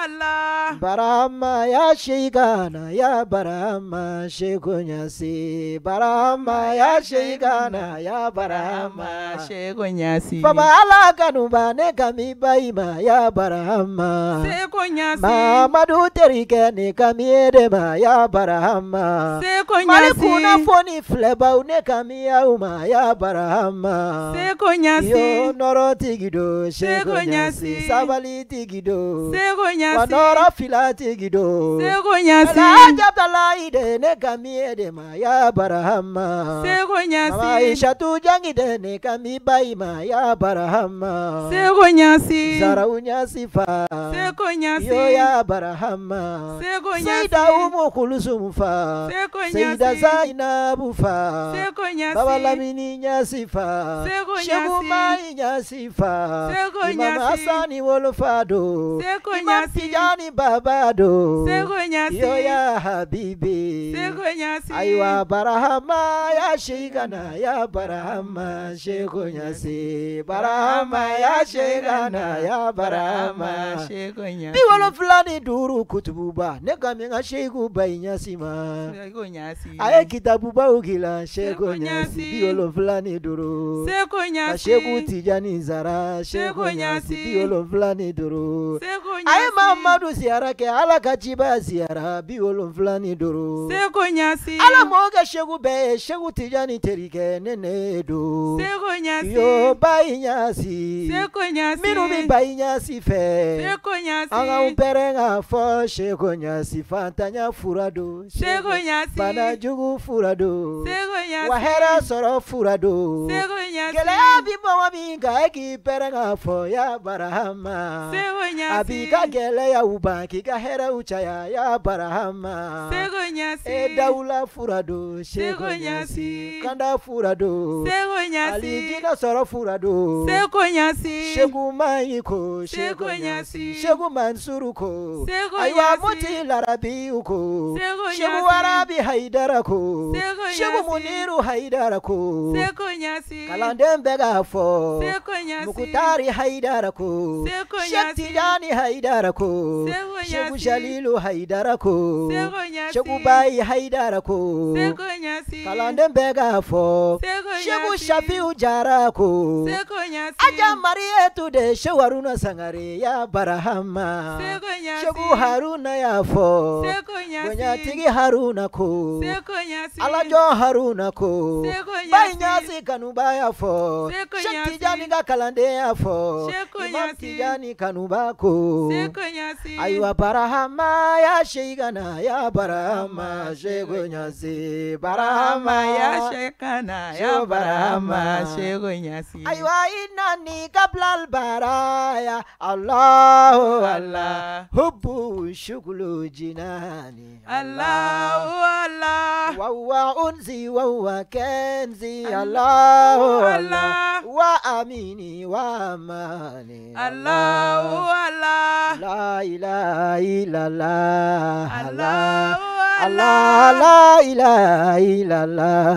الله. برahama ya Sheikana ya Barahama Sheikh Nyasi, Barahama ya Sheikana ya Barahama Sheikh Nyasi. Fama ala kanuba ne kami baima ya Barahama Sheikh Nyasi. Mamadu terike ne kami edema ya Barahama Sheikh Nyasi. Malikuna foni filɛbaw ne kami aw ma ya Barahama Sheikh Nyasi. Yo nɔrɔ tigi do Sheikh Nyasi. Sabali tigi do Sheikh wa Nyasi. nɔrɔ fila tigi do Sheikh Nyasi. Alhaji Abdalahi de ne kami edema ya Barahama Sheikh Mama Nyasi. Aishatu jangi de ne kami baima ya Barahama Sheikh Nyasi. Zarau Nyasi fa Sheikh Nyasi. Yo ya Barahama Sheikh Nyasi. Saida Umu Kulusum fa Sheikh Saida Nyasi. Zainab Kitabu fa, Seko Ɲasi, Baba Lamini Ɲasi fa, Seko Seku Ɲasi, Mayi Ɲasi fa, Seko Imam Ɲasi, Hasani wolofa do, Seko Imam Ɲasi, Tijani baba do, Seko Ɲasi, yo ya habibi, Seko Ɲasi, ayiwa Barahama ya Sheikana ya Barahama Seko Ɲasi, Barahama ya Sheikana ya Barahama Seko Ɲasi, 75 kutububa ne ka min ka Seku Bayi Ɲasi ma. Seko Ɲasi, A ye kitabubaw dilan Seko Seko Ɲasi Ɲasi, 75. Seko Ka Ɲasi, Seku Tijani sara Seko Seko Ɲasi Ɲasi, 75. Seko A ye Ɲasi, Mamadu ziyara kɛ Ala ka ciba ziyara 75. Seko Ɲasi, Ala m'o kɛ Seku bɛɛ ye Seku Tijani terikɛ ne don. Seko Ɲasi, Yo Bayi Ɲasi, Seko Ɲasi, minnu bɛ Bayi Ɲasi fɛ. Seko Ɲasi, An k'anw pɛrɛn k'a fɔ Seko Ɲasi fantanya fura don. Seko Ɲasi, Bana jugu fura don. Seko Ɲasi, Wa hɛrɛ sɔrɔ fura don. Seko Ɲasi, Gɛlɛya bi mɔgɔ min kan e k'i pɛrɛn k'a fɔ ya Barahama. Seko Ɲasi, A b'i ka gɛlɛyaw ban k'i ka hɛrɛw caya ya Barahama. Seko Ɲasi, E dawula fura don Seko Seko Ɲasi, Ɲasi, kanda fura don. Seko Ɲasi, Alijinɛ sɔrɔ fura don. Seko Ɲasi, Seku Mayi ko Seko Seko Ɲasi, Ɲasi, Seku Mansuru ko, Seko ayiwa Ɲasi, Moti Larabiw ko, Seko Seku Ɲasi, Warabi Hayidara ko, Seko Seku Ɲasi, Muniru Hayidara ko, Seko Ɲasi, kalanden bɛɛ k'a fɔ, Seko Ɲasi, Mukutari Hayidara ko, Seko Sheikh Ɲasi, Tijani Hayidara ko, Seko Seku Ɲasi, Jalilu Hayidara ko, Seko Ɲasi, Seku Bayi Hayidara ko, Seko Ɲasi, kalanden bɛɛ k'a fɔ, Seko Seku Ɲasi, Shafiu Jara ko, Seko Ɲasi, Aja Marietu de Seku Haruna Sangare ya Barahama. Seko Ɲasi, Seku Haruna y'a fɔ, Seko Ɲasi, bonyatigi Haruna ko, Seko Ɲasi, Alajɔ Haruna ko, Seko Bayi Ɲasi, Ɲasi kanuba y'a fɔ, Seko Sheikh Ɲasi, Tijani ka kalanden y'a fɔ, Seko Imam Ɲasi, Tijani kanuba ko, Seko Ɲasi, ayiwa Barahama ya Sheikana ya Barahama Seko Ɲasi, Barahama ya Barahama Shekana ya Seko Barahama Barahama. Seko Ɲasi, Ayiwa inani kablal baraya Allahu Allah Allah hubbu shukulu jinani Allahu Allah wa huwa unzi wa huwa kenzi Allahu Allah Allah wa amini wa amani Allahu Allah La ilaha illallah Allah Allahu Allah Allah la ilaha illallah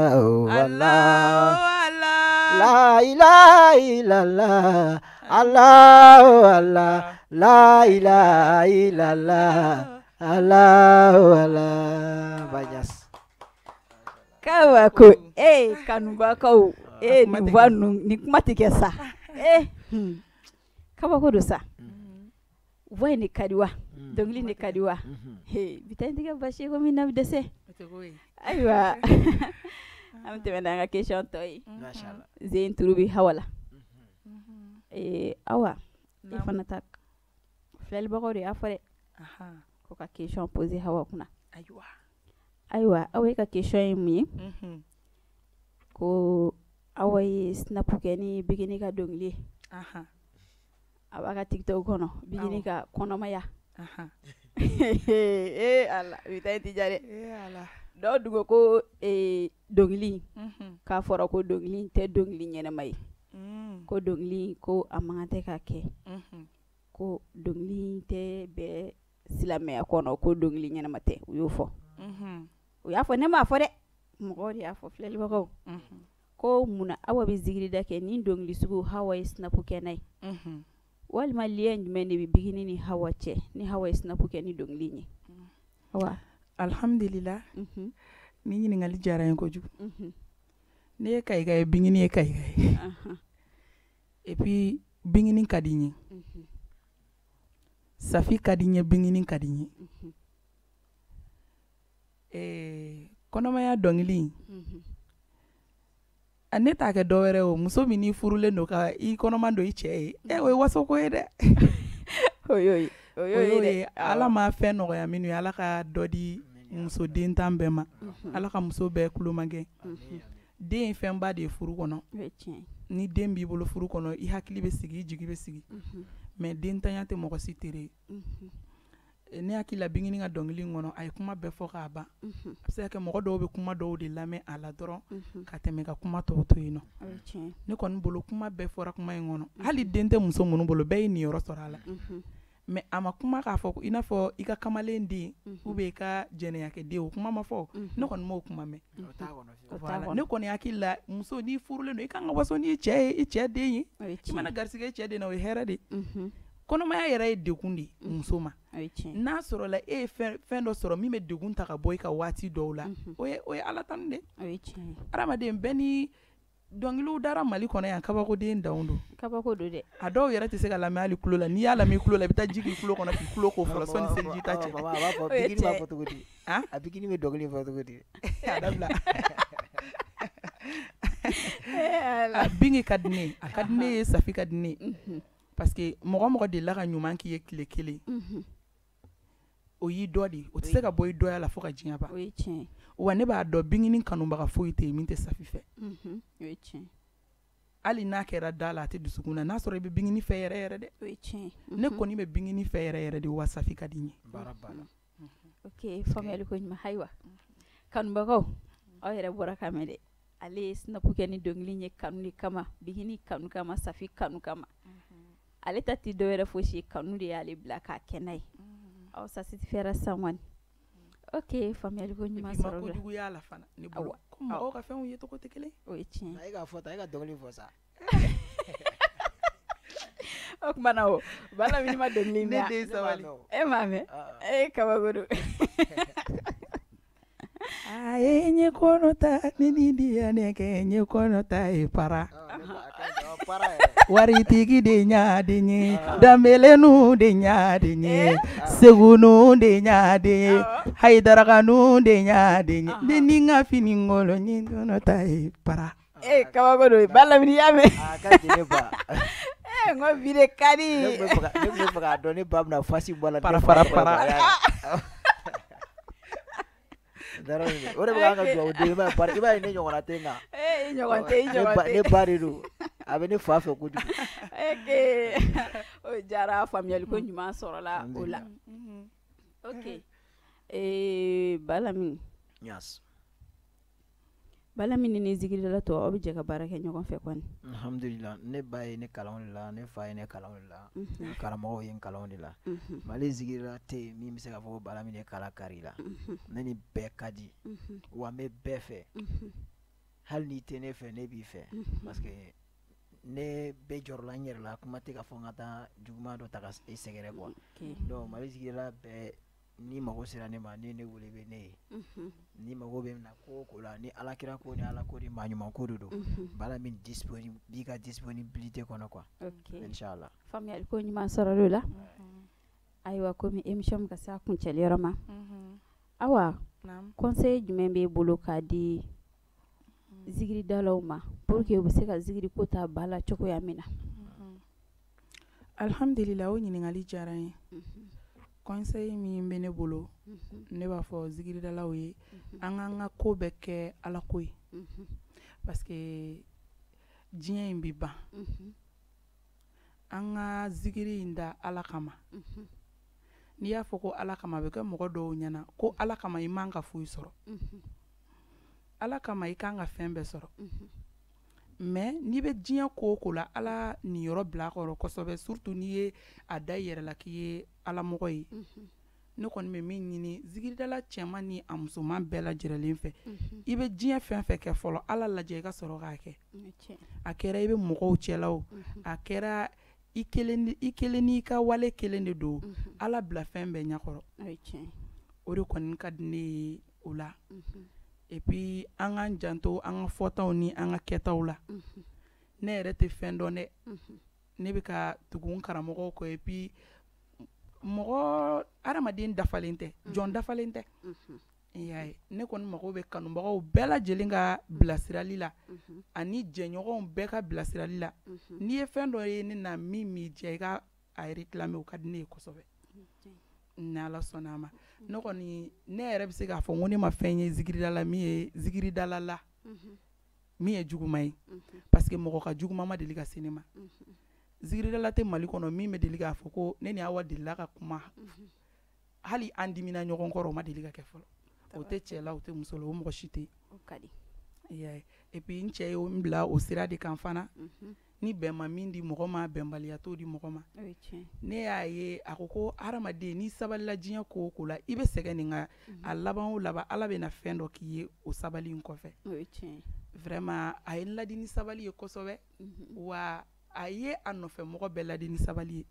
Allah Allahu Allah La ilaha illallah Allahu Allah La ilaha illallah Allahu Allah Baɲas Kabako e kanubakaw e kuma nin tɛ voix kɛ. ninnu nin kuma tɛ kɛ sa e kabako don sa voix in de ka di wa dɔnkili in de ka di wa he bi ta in tɛ kɛ basi ye komi na bɛ dɛsɛ ayiwa an bɛ tɛmɛ n'an ka question tɔ ye Masha Allah Zen turu bɛ Hawa la Awa e fana ta filɛlibagaw de y'a fɔ dɛ ko ka question poser Hawa kunna Ayiwa ayiwa aw e ka question ye mun ye ko Awa ye snap kɛ ni Bigini ka dɔnkili ye a b'a ka TikTok kɔnɔ Bigini Awɔ. ka kɔnɔmaya ee Ala bi ta in ti diya dɛ Ee Ala dɔw dun ko ko dɔnkili in k'a fɔra ko dɔnkili in tɛ dɔnkili ɲɛnama ye ko dɔnkili in ko a man kan tɛ ka kɛ ko dɔnkili in tɛ bɛn silamɛya kɔnɔ ko dɔnkili ɲɛnama tɛ u y'o fɔ u y'a fɔ ne m'a fɔ dɛ mɔgɔw de y'a fɔ filɛlibagaw ko munna Awa bɛ zikirida kɛ ni dɔnkili sugu Hawa ye snap kɛ n'a ye walima lien jumɛn de bɛ Bigini ni Hawa cɛ ni Hawa ye snap kɛ ni dɔnkili in ye Awa Alhamdulillah ni ɲininkali diyara n ye kojugu ne ye Kayika ye Bingini ye Kayika ye et puis Bingini ka di n ye Safi ka di n ye Bingini ka di n ye kɔnɔmaya dɔnkili in ne t'a kɛ dɔwɛrɛ o muso min n'i furulen don ka i kɔnɔman don i cɛ ye o ye wasoko ye dɛ o y'o ye o y'o ye dɛ Ala ma fɛn nɔgɔya minnu ye Ala ka dɔ di muso den tan bɛɛ ma Ala ka muso bɛɛ kulomagɛn den ye fɛnba de ye furu kɔnɔ O ye tiɲɛ ye ni den b'i bolo furu kɔnɔ i hakili bɛ sigi i jigi bɛ sigi mais dentanya tɛ mɔgɔ si tere ye. Ne hakili la Bingini ka dɔnkili in kɔnɔ, a ye kuma bɛɛ fɔ k'a ban. A bɛ se ka kɛ mɔgɔ dɔw bɛ kuma dɔw de lamɛn a la dɔrɔn ka tɛmɛ ka kuma tɔw to yen nɔ. Ne kɔni bolo kuma bɛɛ fɔra kuma in kɔnɔ. Hali den tɛ muso minnu bolo, bɛɛ ye niyɔrɔ sɔrɔ a la. Mais a ma kuma k'a fɔ i n'a fɔ i ka kamalen den ou bien i ka jɛnɛyakɛ den, o kuma ma fɔ. Ne kɔni m'o kuma mɛn. Voilà, ne kɔni hakili la muso n'i furulen don, i kan ka waso n'i cɛ ye, i cɛ den ye. I mana garisɛgɛ i cɛ den na, o ye hɛrɛ de ye. Kɔnɔmaya yɛrɛ ye degun de ye muso ma. N'a sɔrɔla e ye fɛn dɔ sɔrɔ min bɛ degun ta ka bɔ i ka waati dɔw la, o ye Ala tanu de ye. Hadamaden bɛɛ ni dɔnkiliw dara Mali kɔnɔ yan, kabakoden danw don. Kabako don dɛ. A dɔw yɛrɛ tɛ se ka lamɛn hali tulo la. N'i y'a lamɛn tulo la, i bɛ taa ji k'i tulo kɔnɔ k'i tulo ko fɔlɔ sɔnni seliji ta cɛ. A b'a fɔ Bingini b'a fɔ cogo di? A Bingini bɛ dɔnkili fɔ cogo di? A dabila. A Bingi ka di ne ye, a ka di ne ye, Safi ka di ne ye. Parce que mɔgɔ delila ka ɲuman k'i ye tile kelen, o y'i dɔ de ye, o tɛ se ka bɔ i dɔya la fo ka diɲɛ ban. Wa ne b'a dɔn Bingini kanubaga foyi tɛ yen min tɛ Safi fɛ. Hali n'a kɛra da la, a tɛ dusukun na. N'a sɔrɔ i bɛ Bingini fɛ yɛrɛ yɛrɛ dɛ. Ne kɔni bɛ Bingini fɛ yɛrɛ yɛrɛ de, wa Safi ka di n ye. Ok, faamuyali ko ɲuman. Ayiwa, kanubagaw, aw yɛrɛ bɔra ka mɛn dɛ. Ale ye snap kɛ ni dɔnkili ye kanu de kama, Bingini kanu kama, Safi kanu kama. Ale ta tɛ dɔwɛrɛ fosi ye, kanu de y'ale bila k'a kɛ n'a ye. Aw satisfait san kɔni. Ok, faamuyali ko ɲuman sɔrɔ la. Ma kojugu y'a la fana. Ne bolo ko mɔgɔw ka fɛnw ye cogo tɛ kelen. O ye tiɲɛ. E k'a fɔ tan, e ka dɔnkili fɔ sa. O tuma na o, Bala min ma dɔnkili mɛn. Ne den sabali. E m'a mɛn? E kabako don. A ye ɲɛ kɔnɔ ta ni ni diya ne kɛ ɲɛ kɔnɔ ta ye para. Waritigi de ɲa den ye, danbelenu de ɲa den ye, segunu de ɲa den ye, hayidarakanu de ɲa den ye, ne ni n ka fini ngolo ɲɛ kɔnɔ ta ye para. E kabako don, Bala min y'a mɛn. A ka di ne ba. E n ko bi de ka di. Ne tun bɛ fɛ k'a dɔn ne ba bɛna fasi bɔ a la. Para para para. O de bɛ k'an ka dugawu den, i b'a ye ne ɲɔgɔnna tɛ n na. E ɲɔgɔn tɛ, i ɲɔgɔn tɛ. Ne ba de don, a bɛ ne fa fɛ kojugu. Ok, o diyara, faamuyali ko ɲuman sɔrɔla o la. Ok, Balamini. Yes. Balamini ni zikiridala tɔ, aw bɛ jɛ ka baara kɛ ɲɔgɔn fɛ kɔni. Alhamdulillah, ne ba ye ne kalan o de la, ne fa ye ne kalan o de la, karamɔgɔw ye n kalan o de la. Mali zikirila tɛ yen min bɛ se k'a fɔ ko Balamini ye kala kari la. Ne ni bɛɛ ka di, wa n bɛ bɛɛ fɛ. Hali n'i tɛ ne fɛ, ne b'i fɛ. Parce que ne bɛ jɔrɔla n yɛrɛ la, kuma tɛ k'a fɔ n ka taa juguman dɔ ta ka e sɛgɛrɛ quoi. Donc Mali zikirila bɛɛ, ni mago sera ne ma, ni ne wele bɛ ne ye. Ni mago bɛ na ko o ko la, ni Ala kira ko ni Ala ko ni maa ɲuman ko de don, Balamini disponible b'i ka disponibilité kɔnɔ quoi. Inchallah. Faamuyali ko ɲuman sɔrɔla o la. Ayiwa, komi émission bɛ ka se a kuncɛli yɔrɔ ma. Awa, conseil jumɛn b'e bolo k'a di zikiridalaw ma pour que u bɛ se ka zikiri ko ta ba la cogoya min na? Alhamdulillah, o ɲininkali diyara n ye. Conseil min bɛ ne bolo, ne b'a fɔ zikiridalaw ye, an k'an ka ko bɛɛ kɛ Ala ko ye. Parce que diɲɛ in bɛ ban. An ka zikiri in da Ala kama. N'i y'a fɔ ko Ala kama, a bɛ kɛ mɔgɔ dɔw ɲɛna ko Ala kama i man ka foyi sɔrɔ. Ala kama i kan ka fɛn bɛɛ sɔrɔ. Mais n'i bɛ diɲɛ ko o ko la, Ala niyɔrɔ bila a kɔrɔ kosɛbɛ, surtout n'i ye a da i yɛrɛ la k'i ye Ala mɔgɔ ye. Ne kɔni bɛ min ɲini zikiridala cɛman ni a musoman bɛɛ lajɛlen fɛ, i bɛ diɲɛ fɛn fɛn kɛ fɔlɔ, Ala lajɛ i ka sɔrɔ k'a kɛ. A kɛra i bɛ mɔgɔw cɛla o, a kɛra i kelen n'i ka wale kelen de don, Ala bila fɛn bɛɛ ɲɛkɔrɔ. O de kɔni ka di ne ye o la. Et puis an k'an janto an ka fɔtaw ni an ka kɛtaw la. Ne yɛrɛ tɛ fɛn dɔn dɛ. Ne bɛ ka tugu n karamɔgɔw kɔ. Et puis mɔgɔ hadamaden dafalen tɛ, jɔn dafalen tɛ. I y'a ye, ne kɔni mago bɛ kanubagaw bɛɛ lajɛlen ka bilasirali la, ani jɛɲɔgɔnw bɛɛ ka bilasirali la. N'i ye fɛn dɔ ye ne na min m'i diya, i ka a réclamer, o ka di ne ye kosɛbɛ. Ni Ala sɔnna a ma. Ne kɔni, ne yɛrɛ bɛ se k'a fɔ n ko ne ma fɛn ye zikirida la min ye zikiridala la min ye juguman ye. Parce que mɔgɔ ka juguman ma deli ka se ne ma. Zikiridala tɛ Mali kɔnɔ min bɛ deli k'a fɔ ko ne ni Awa delila ka kuma. Hali an dimina ɲɔgɔn kɔrɔ, o ma deli ka kɛ fɔlɔ. O tɛ cɛ la, o tɛ muso la, o mɔgɔ si tɛ. O ka di. I y'a ye. Et puis n cɛ ye n bila o sira de kan fana. Ni bɛn ma min di mɔgɔ ma, bɛnbaliya t'o di mɔgɔ ma. O ye tiɲɛ. Ne y'a ye, a ko ko hadamaden, n'i sabalila diɲɛ ko o ko la, i bɛ sɛgɛn nin ka a laban o laban, Ala bɛna fɛn dɔ k'i ye o sabali in kɔfɛ. O ye tiɲɛ. Vraiment, a ye n ladi ni sabali ye kosɛbɛ. Wa a ye a nɔfɛ mɔgɔ bɛɛ ladi ni sabali ye.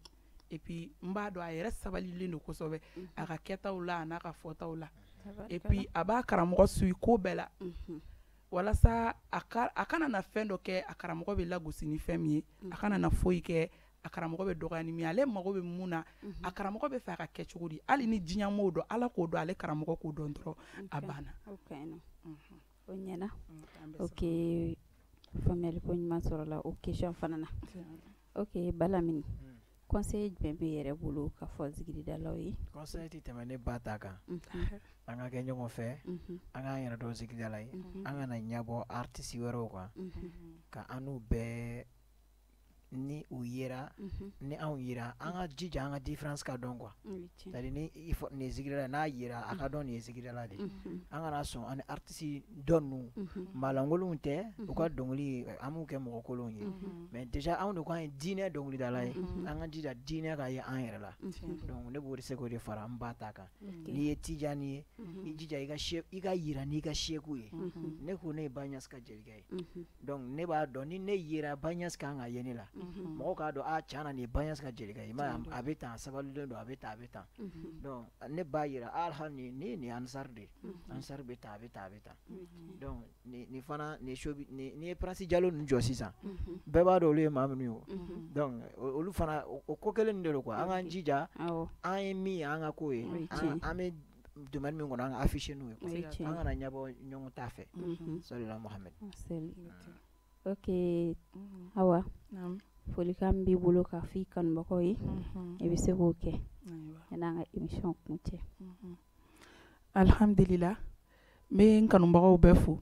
Et puis n b'a dɔn a yɛrɛ sabalilen don kosɛbɛ, a ka kɛtaw la, a n'a ka fɔtaw la. Et puis a b'a karamɔgɔ suit ko bɛɛ la, walasa a kana na fɛn dɔ kɛ a karamɔgɔ bɛ lagosi ni fɛn min ye, a kana na foyi kɛ a karamɔgɔ bɛ dɔgɔya ni min ye. Ale mago bɛ mun na, a karamɔgɔ bɛ fɛ a ka kɛ cogo di, hali ni diɲɛ m'o dɔn, Ala k'o dɔn, ale karamɔgɔ k'o dɔn dɔrɔn, a banna. O ka ɲi nɔ. O ɲɛna. Ok, faamuyali ko ɲuman sɔrɔla o question fana na. Ok, Balamini, conseil jumɛn bɛ yɛrɛ bolo ka fɔ zikiridalaw ye? Conseil tɛ tɛmɛ ne ba ta kan. An ka kɛ ɲɔgɔn fɛ, an k'an yɛrɛ dɔn zikiridala ye, an kana ɲɛbɔ artiste wɛrɛw kan, ka an n'u bɛɛ ni u yera, ni anw yera, an ka jija an ka différence ka dɔn quoi. C'est à dire ni i fɔ nin ye zikiridala, n'a yera, a ka dɔn nin ye zikiridala de ye. An kana sɔn an ni artiste dɔ ninnu maalankolonw tɛ, u ka dɔnkili an b'u kɛ mɔgɔ kolonw ye, mais déjà anw de ko an ye diinɛ dɔnkilidala ye, an ka jija diinɛ ka ye an yɛrɛ la. Donc ne b'o de se k'o de fara n ba ta kan. N'i ye Tijani ye, i jija i ka i ka yira n'i ka seku ye. Ne ko ne ye Baɲasi ka jelikɛ ye, donc ne b'a dɔn ni ne yera, Baɲasi kan ka ye ne la, mɔgɔw k'a dɔn a tiɲɛ na nin ye Baɲasi ka jelikɛ ye. I m'a ye, a bɛ tan, a sabalilen don, a bɛ tan, a bɛ tan. Donc ne b'a yira alhamdu ni nin ye Ansar de ye, Ansar bɛ tan, a bɛ tan, a bɛ tan. Donc nin fana nin shobi, nin ye Prince Jalo ninnu jɔ sisan, bɛɛ b'a dɔn olu ye maa minnu ye o. Donc olu fana o ko kelen de don quoi. An k'an jija, an ye min ye, an ka k'o ye, an bɛ domaine min kɔnɔ, an ka afficher n'o ye, an kana ɲɛbɔ ɲɔgɔn ta fɛ. Salila Muhammed. Ok, Awa, folikan b'i bolo k'a fɔ i kanubagaw ye, i bɛ se k'o kɛ yan'an ka émission kuncɛ. Alhamdulillah, n bɛ n kanubagaw bɛɛ fo.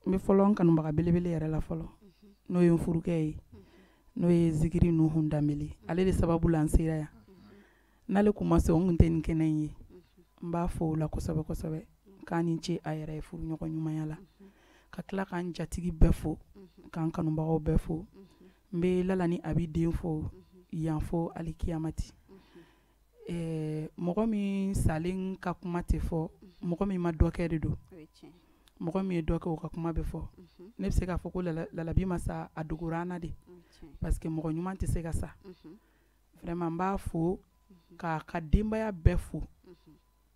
N bɛ fɔlɔ n kanubaga belebele yɛrɛ la fɔlɔ, n'o ye n furukɛ ye, n'o ye Zikiri Nuhun Danbele. Ale de sababu la n sera yan. N'ale kun ma se, o kun tɛ nin kɛnɛ in ye. N b'a fo o la kosɛbɛ kosɛbɛ, k'a ni ce a yɛrɛ ye furuɲɔgɔn ɲumanya la. Ka tila k'an jatigi bɛɛ fo, k'an kanubagaw bɛɛ fo. N bɛ Lala ni Abi den fo yan fo alikiyamati. Mɔgɔ min salen ka kuma tɛ fɔ, mɔgɔ min ma dɔ kɛ de don. Mɔgɔ min ye dɔ kɛ, o ka kuma bɛ fɔ. Ne bɛ se k'a fɔ ko Lalabi ma sa, a dogora an na de, parce que mɔgɔ ɲuman tɛ se ka sa. Vraiment n b'a fo k'a ka denbaya bɛɛ fo,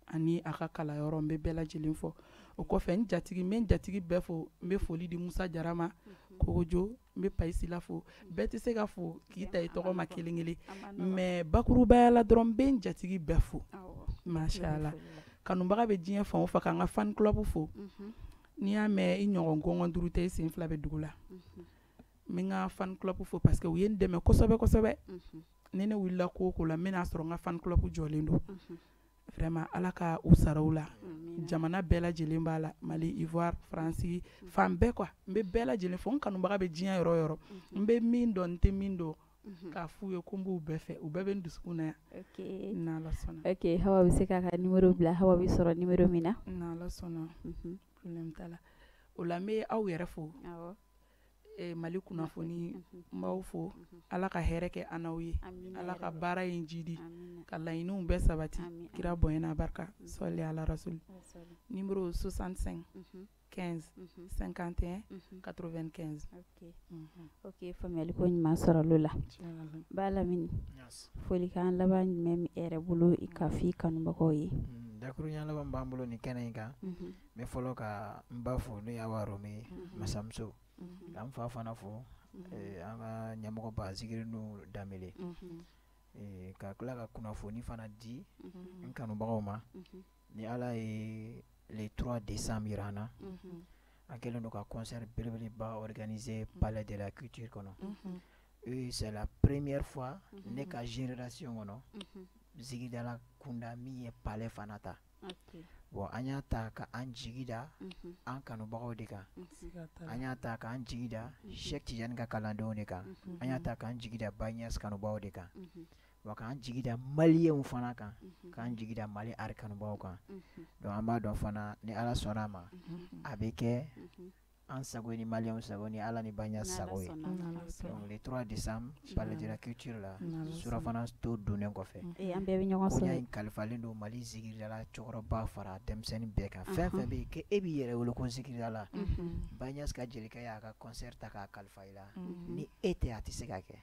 ani a ka kalanyɔrɔ, n bɛ bɛɛ lajɛlen fo. O kɔfɛ n jatigi, n bɛ n jatigi bɛɛ fo. N bɛ foli di Musa Jara ma, Kogojo, n bɛ Payisi la fo. Bɛɛ tɛ se ka fo k'i ta i tɔgɔ ma kelen kelen, mais bakurubaya la dɔrɔn n bɛ n jatigi bɛɛ fo. Masha Allah, kanubaga bɛ diɲɛ fan o fan, k'an ka fan club fo. N'i y'a mɛn i ɲɔgɔn gɔngɔn duuru tɛ, i sen fila bɛ dugu la. N bɛ n ka fan club fo parce que u ye n dɛmɛ kosɛbɛ kosɛbɛ. Ni ne wulila ko o ko la, n bɛna sɔrɔ n ka fan club jɔlen don. Vraiment, Ala ka u sara u la. Jamana bɛɛ lajɛlen b'a la, Mali, Ivoire, Faransi, fan bɛɛ quoi. N bɛ bɛɛ lajɛlen fo, n kanubaga bɛ diɲɛ yɔrɔ o yɔrɔ. N bɛ min dɔn, n tɛ min dɔn, k'a f'u ye ko n b'u bɛɛ fɛ, u bɛɛ bɛ n dusukun na yan. N'Ala sɔnna. Ok, Hawa bɛ se k'a ka numéro bila, Hawa bɛ sɔrɔ numéro min na. N'Ala sɔnna. Problème t'a la. O la n bɛ aw yɛrɛ fo. Mali kunnafoni, n b'aw fo. Ala ka hɛrɛ kɛ an n'aw ye. Ala ka baara in jidi, ka laɲiniw bɛɛ sabati. Kira bonya n'a barika. Sɔli ala rasul. Numéro 65 15 51 95. Ok, faamuyali ko ɲuman sɔrɔ la. Balamini, folikan laban jumɛn bɛ e yɛrɛ bolo i ka fɔ i kanubagaw ye? Dakuruɲa laban b'an bolo nin kɛnɛ in kan. N bɛ fɔlɔ ka n ba fo, n'o ye Awa Rome ye, masamuso. K'an fa fana fo, an ka ɲɛmɔgɔba Zikiri Nuhu Danbele. Ka tila ka kunnafoni fana di n kanubagaw ma. Ni Ala ye le 3 décembre yira an na, an kɛlen don ka concert belebeleba organiser Palais de la Culture kɔnɔ. Et c'est la première fois ne ka génération kɔnɔ, zikiridala kunda min ye palais fana ta. Bon, an y'a ta ka an jigi da an kanubagaw de kan, an y'a ta k'an jigi da Cheikh Tidiane ka kalandenw de kan, an y'a ta k'an jigi da Baye Niass kanubagaw de kan. Wa k'an jigi da maliyɛnw fana kan, k'an jigi da Mali art kanubagaw kan. Donc an b'a dɔn fana ni Ala sɔnna a ma, a bɛ kɛ an sago ni maliyɛnw sago ni Ala ni Baɲa sago ye. Donc le 3 décembre, palais de la culture la, surafana to dunnen kɔfɛ, an bɛɛ bɛ ɲɔgɔn sɔrɔ. Koɲa in kalifalen don Mali zikiridala cɛkɔrɔba fara denmisɛnnin bɛɛ kan. Fɛn fɛn bɛ yen k'e b'i yɛrɛ wele ko zikiridala, Baɲa ka jelikɛ y'a ka concert ta k'a kalifa i la. Ni e tɛ a tɛ se ka kɛ,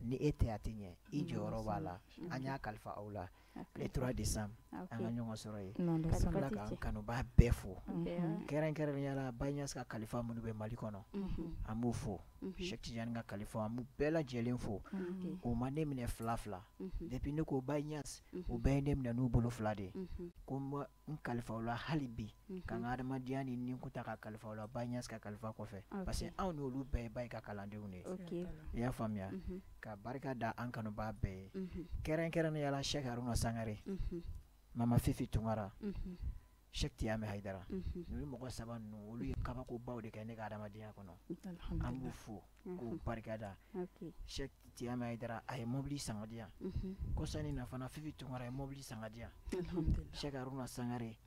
ni e tɛ a tɛ ɲɛ, i jɔyɔrɔ b'a la. An y'a kalifa aw la. Le 3 décembre, an ka ɲɔgɔn sɔrɔ yen. Ka tila k'an kanubaa bɛɛ fo, kɛrɛnkɛrɛnnenya la Baɲa ka kalifa minnu bɛ Mali kɔnɔ, an b'u fo. Cheikh Tidiane ka kalifa, an b'u bɛɛ lajɛlen fo. O ma ne minɛ fila fila, depuis ne ko Baɲa, u bɛɛ ye ne minɛ n'u bolo fila de ye. Ko n kalifa u la hali bi, ka n ka adamadenya ni n ta ka kalifa u la Baɲa ka kalifa kɔfɛ, parce que anw n'olu bɛɛ ye Baye ka kalandenw de ye. I y'a faamuya? Ka barika da an kanubaa bɛɛ ye, kɛrɛnkɛrɛnnenya la Cheikh Haruna Sangare, Mama Fifi Tunkara, Cheikh Tiyame Hayidara. Ninnu mɔgɔ saba ninnu, olu ye kabakobaw de kɛ ne ka adamadenya kɔnɔ. An b'u fo k'u barika da. Cheikh Tiyame Hayidara, a ye mobili san ka di yan. Kɔsa in na fana, Fifi Tunkara ye mobili san ka di yan. Cheikh Haruna Sangare,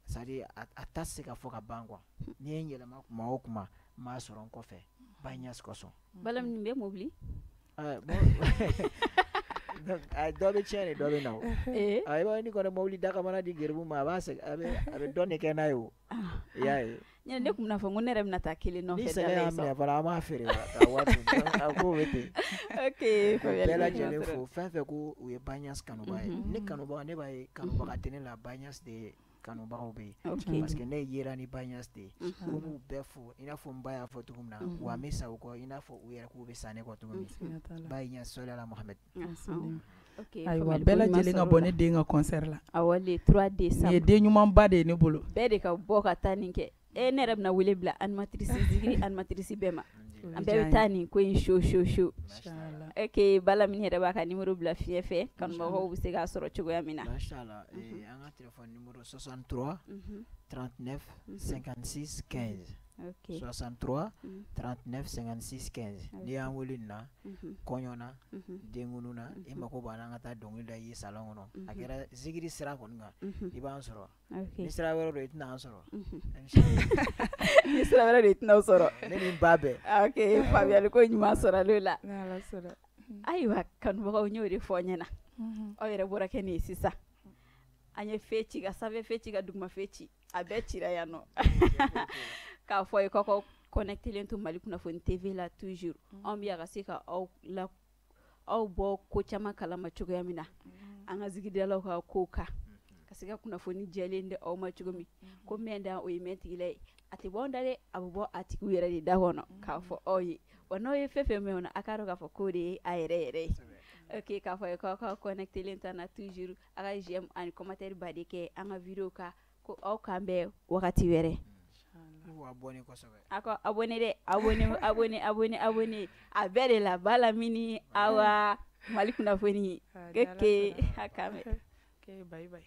c'est à dire a ta se ka fɔ ka ban quoi. N'i ye n yɛlɛma kuma o kuma, n b'a sɔrɔ n kɔfɛ Baɲa kosɔn. Bala, nin bɛ mobili? Dɔ bɛ tiɲɛ de, dɔ bɛ na o. A b'a ni kɔni mobili dakamana di geribu ma, a b'a segin, a bɛ dɔn de kɛ n'a ye o. I y'a ye? Ne tun bɛna fɔ ko ne yɛrɛ bɛna taa kelen nɔfɛ. Ni sɛgɛn y'a minɛ fana, an b'a feere ka wari dun. A ko bɛ ten. Ok. Ka bɛɛ lajɛlen fo, fɛn fɛn ko u ye Baɲa kanubaga ye. Ne kanubaga, ne b'a ye kanubaga tɛ ne la, Baɲa de ye kanubagaw bɛ yen, parce que ne yera ni Baɲa de ye. Ko n b'u bɛɛ fo, i n'a fɔ n ba y'a fɔ cogo min na, wa n bɛ sa u kɔ i n'a fɔ u yɛrɛ k'u bɛ sa ne kɔ cogo min. Baɲa sɔli ala Muhamɛd. Ayiwa, bɛɛ lajɛlen ka bɔ ne den ka concert la. Awɔ, le 3 décembre. Nin ye den ɲumanba de ye ne bolo. Bɛɛ de ka bɔ ka taa nin kɛ. E, ne yɛrɛ bɛna wele bila animatrice, zikiri animatrice bɛɛ ma. An bɛɛ bɛ taa nin ko in show show show. Ok, Balamini yɛrɛ b'a ka numéro bila fiɲɛ fɛ, kanubagaw bɛ se k'a sɔrɔ cogoya min na. Mashallah, an ka téléphone numéro 63 39 56 15. 63 39 56 15. N'i y'an wele nin na, kɔɲɔ na, denkunu na, i mako b'an na an ka taa dɔnkili da i ye salon kɔnɔ, a kɛra zikiri sira kɔni kan, i b'an sɔrɔ. Ni sira wɛrɛ don, i tɛna an sɔrɔ. Ni sira wɛrɛ don, i tɛna sɔrɔ. Ne ni n ba bɛɛ. Ok, faamuyali ko ɲuman sɔrɔ l'o la. Ayiwa, kanubagaw, n y'o de fɔ aw ɲɛna. Aw yɛrɛ bɔra kɛ nin ye sisan. An ye fe ci ka sanfɛ fe ci ka duguma fe ci, a bɛɛ cira yan nɔ. K'a fɔ ye k'aw ka connecté to Mali Kunnafoni TV la toujours. Anw bɛ yan ka se ka aw la aw bɔ ko caman kalama cogoya min na, an ka zikidalaw ka kow kan, ka se ka kunnafoni jɛlen di aw ma cogo min. Ko mɛn dan o ye mɛn tigila ye, a tɛ bɔ anw da dɛ, a bɛ bɔ a tigiw yɛrɛ de da kɔnɔ k'a fɔ aw ye. Wa n'aw ye fɛn fɛn mɛn o na, a k'a dɔn k'a fɔ k'o de ye a yɛrɛ yɛrɛ ye. Ok, k'a fɔ ye k'aw ka connecté to an na toujours, a ka j'aime ani commentaire baden kɛ an ka vidéo kan, ko aw k'an bɛn wagati wɛrɛ. K'u abonné kosɛbɛ. A ka abonné dɛ, abonné, abonné, abonné, abonné, a bɛɛ de la Balamini, Awa, Mali Kunnafoni. Ok, a k'an bɛn. Ok, bye bye.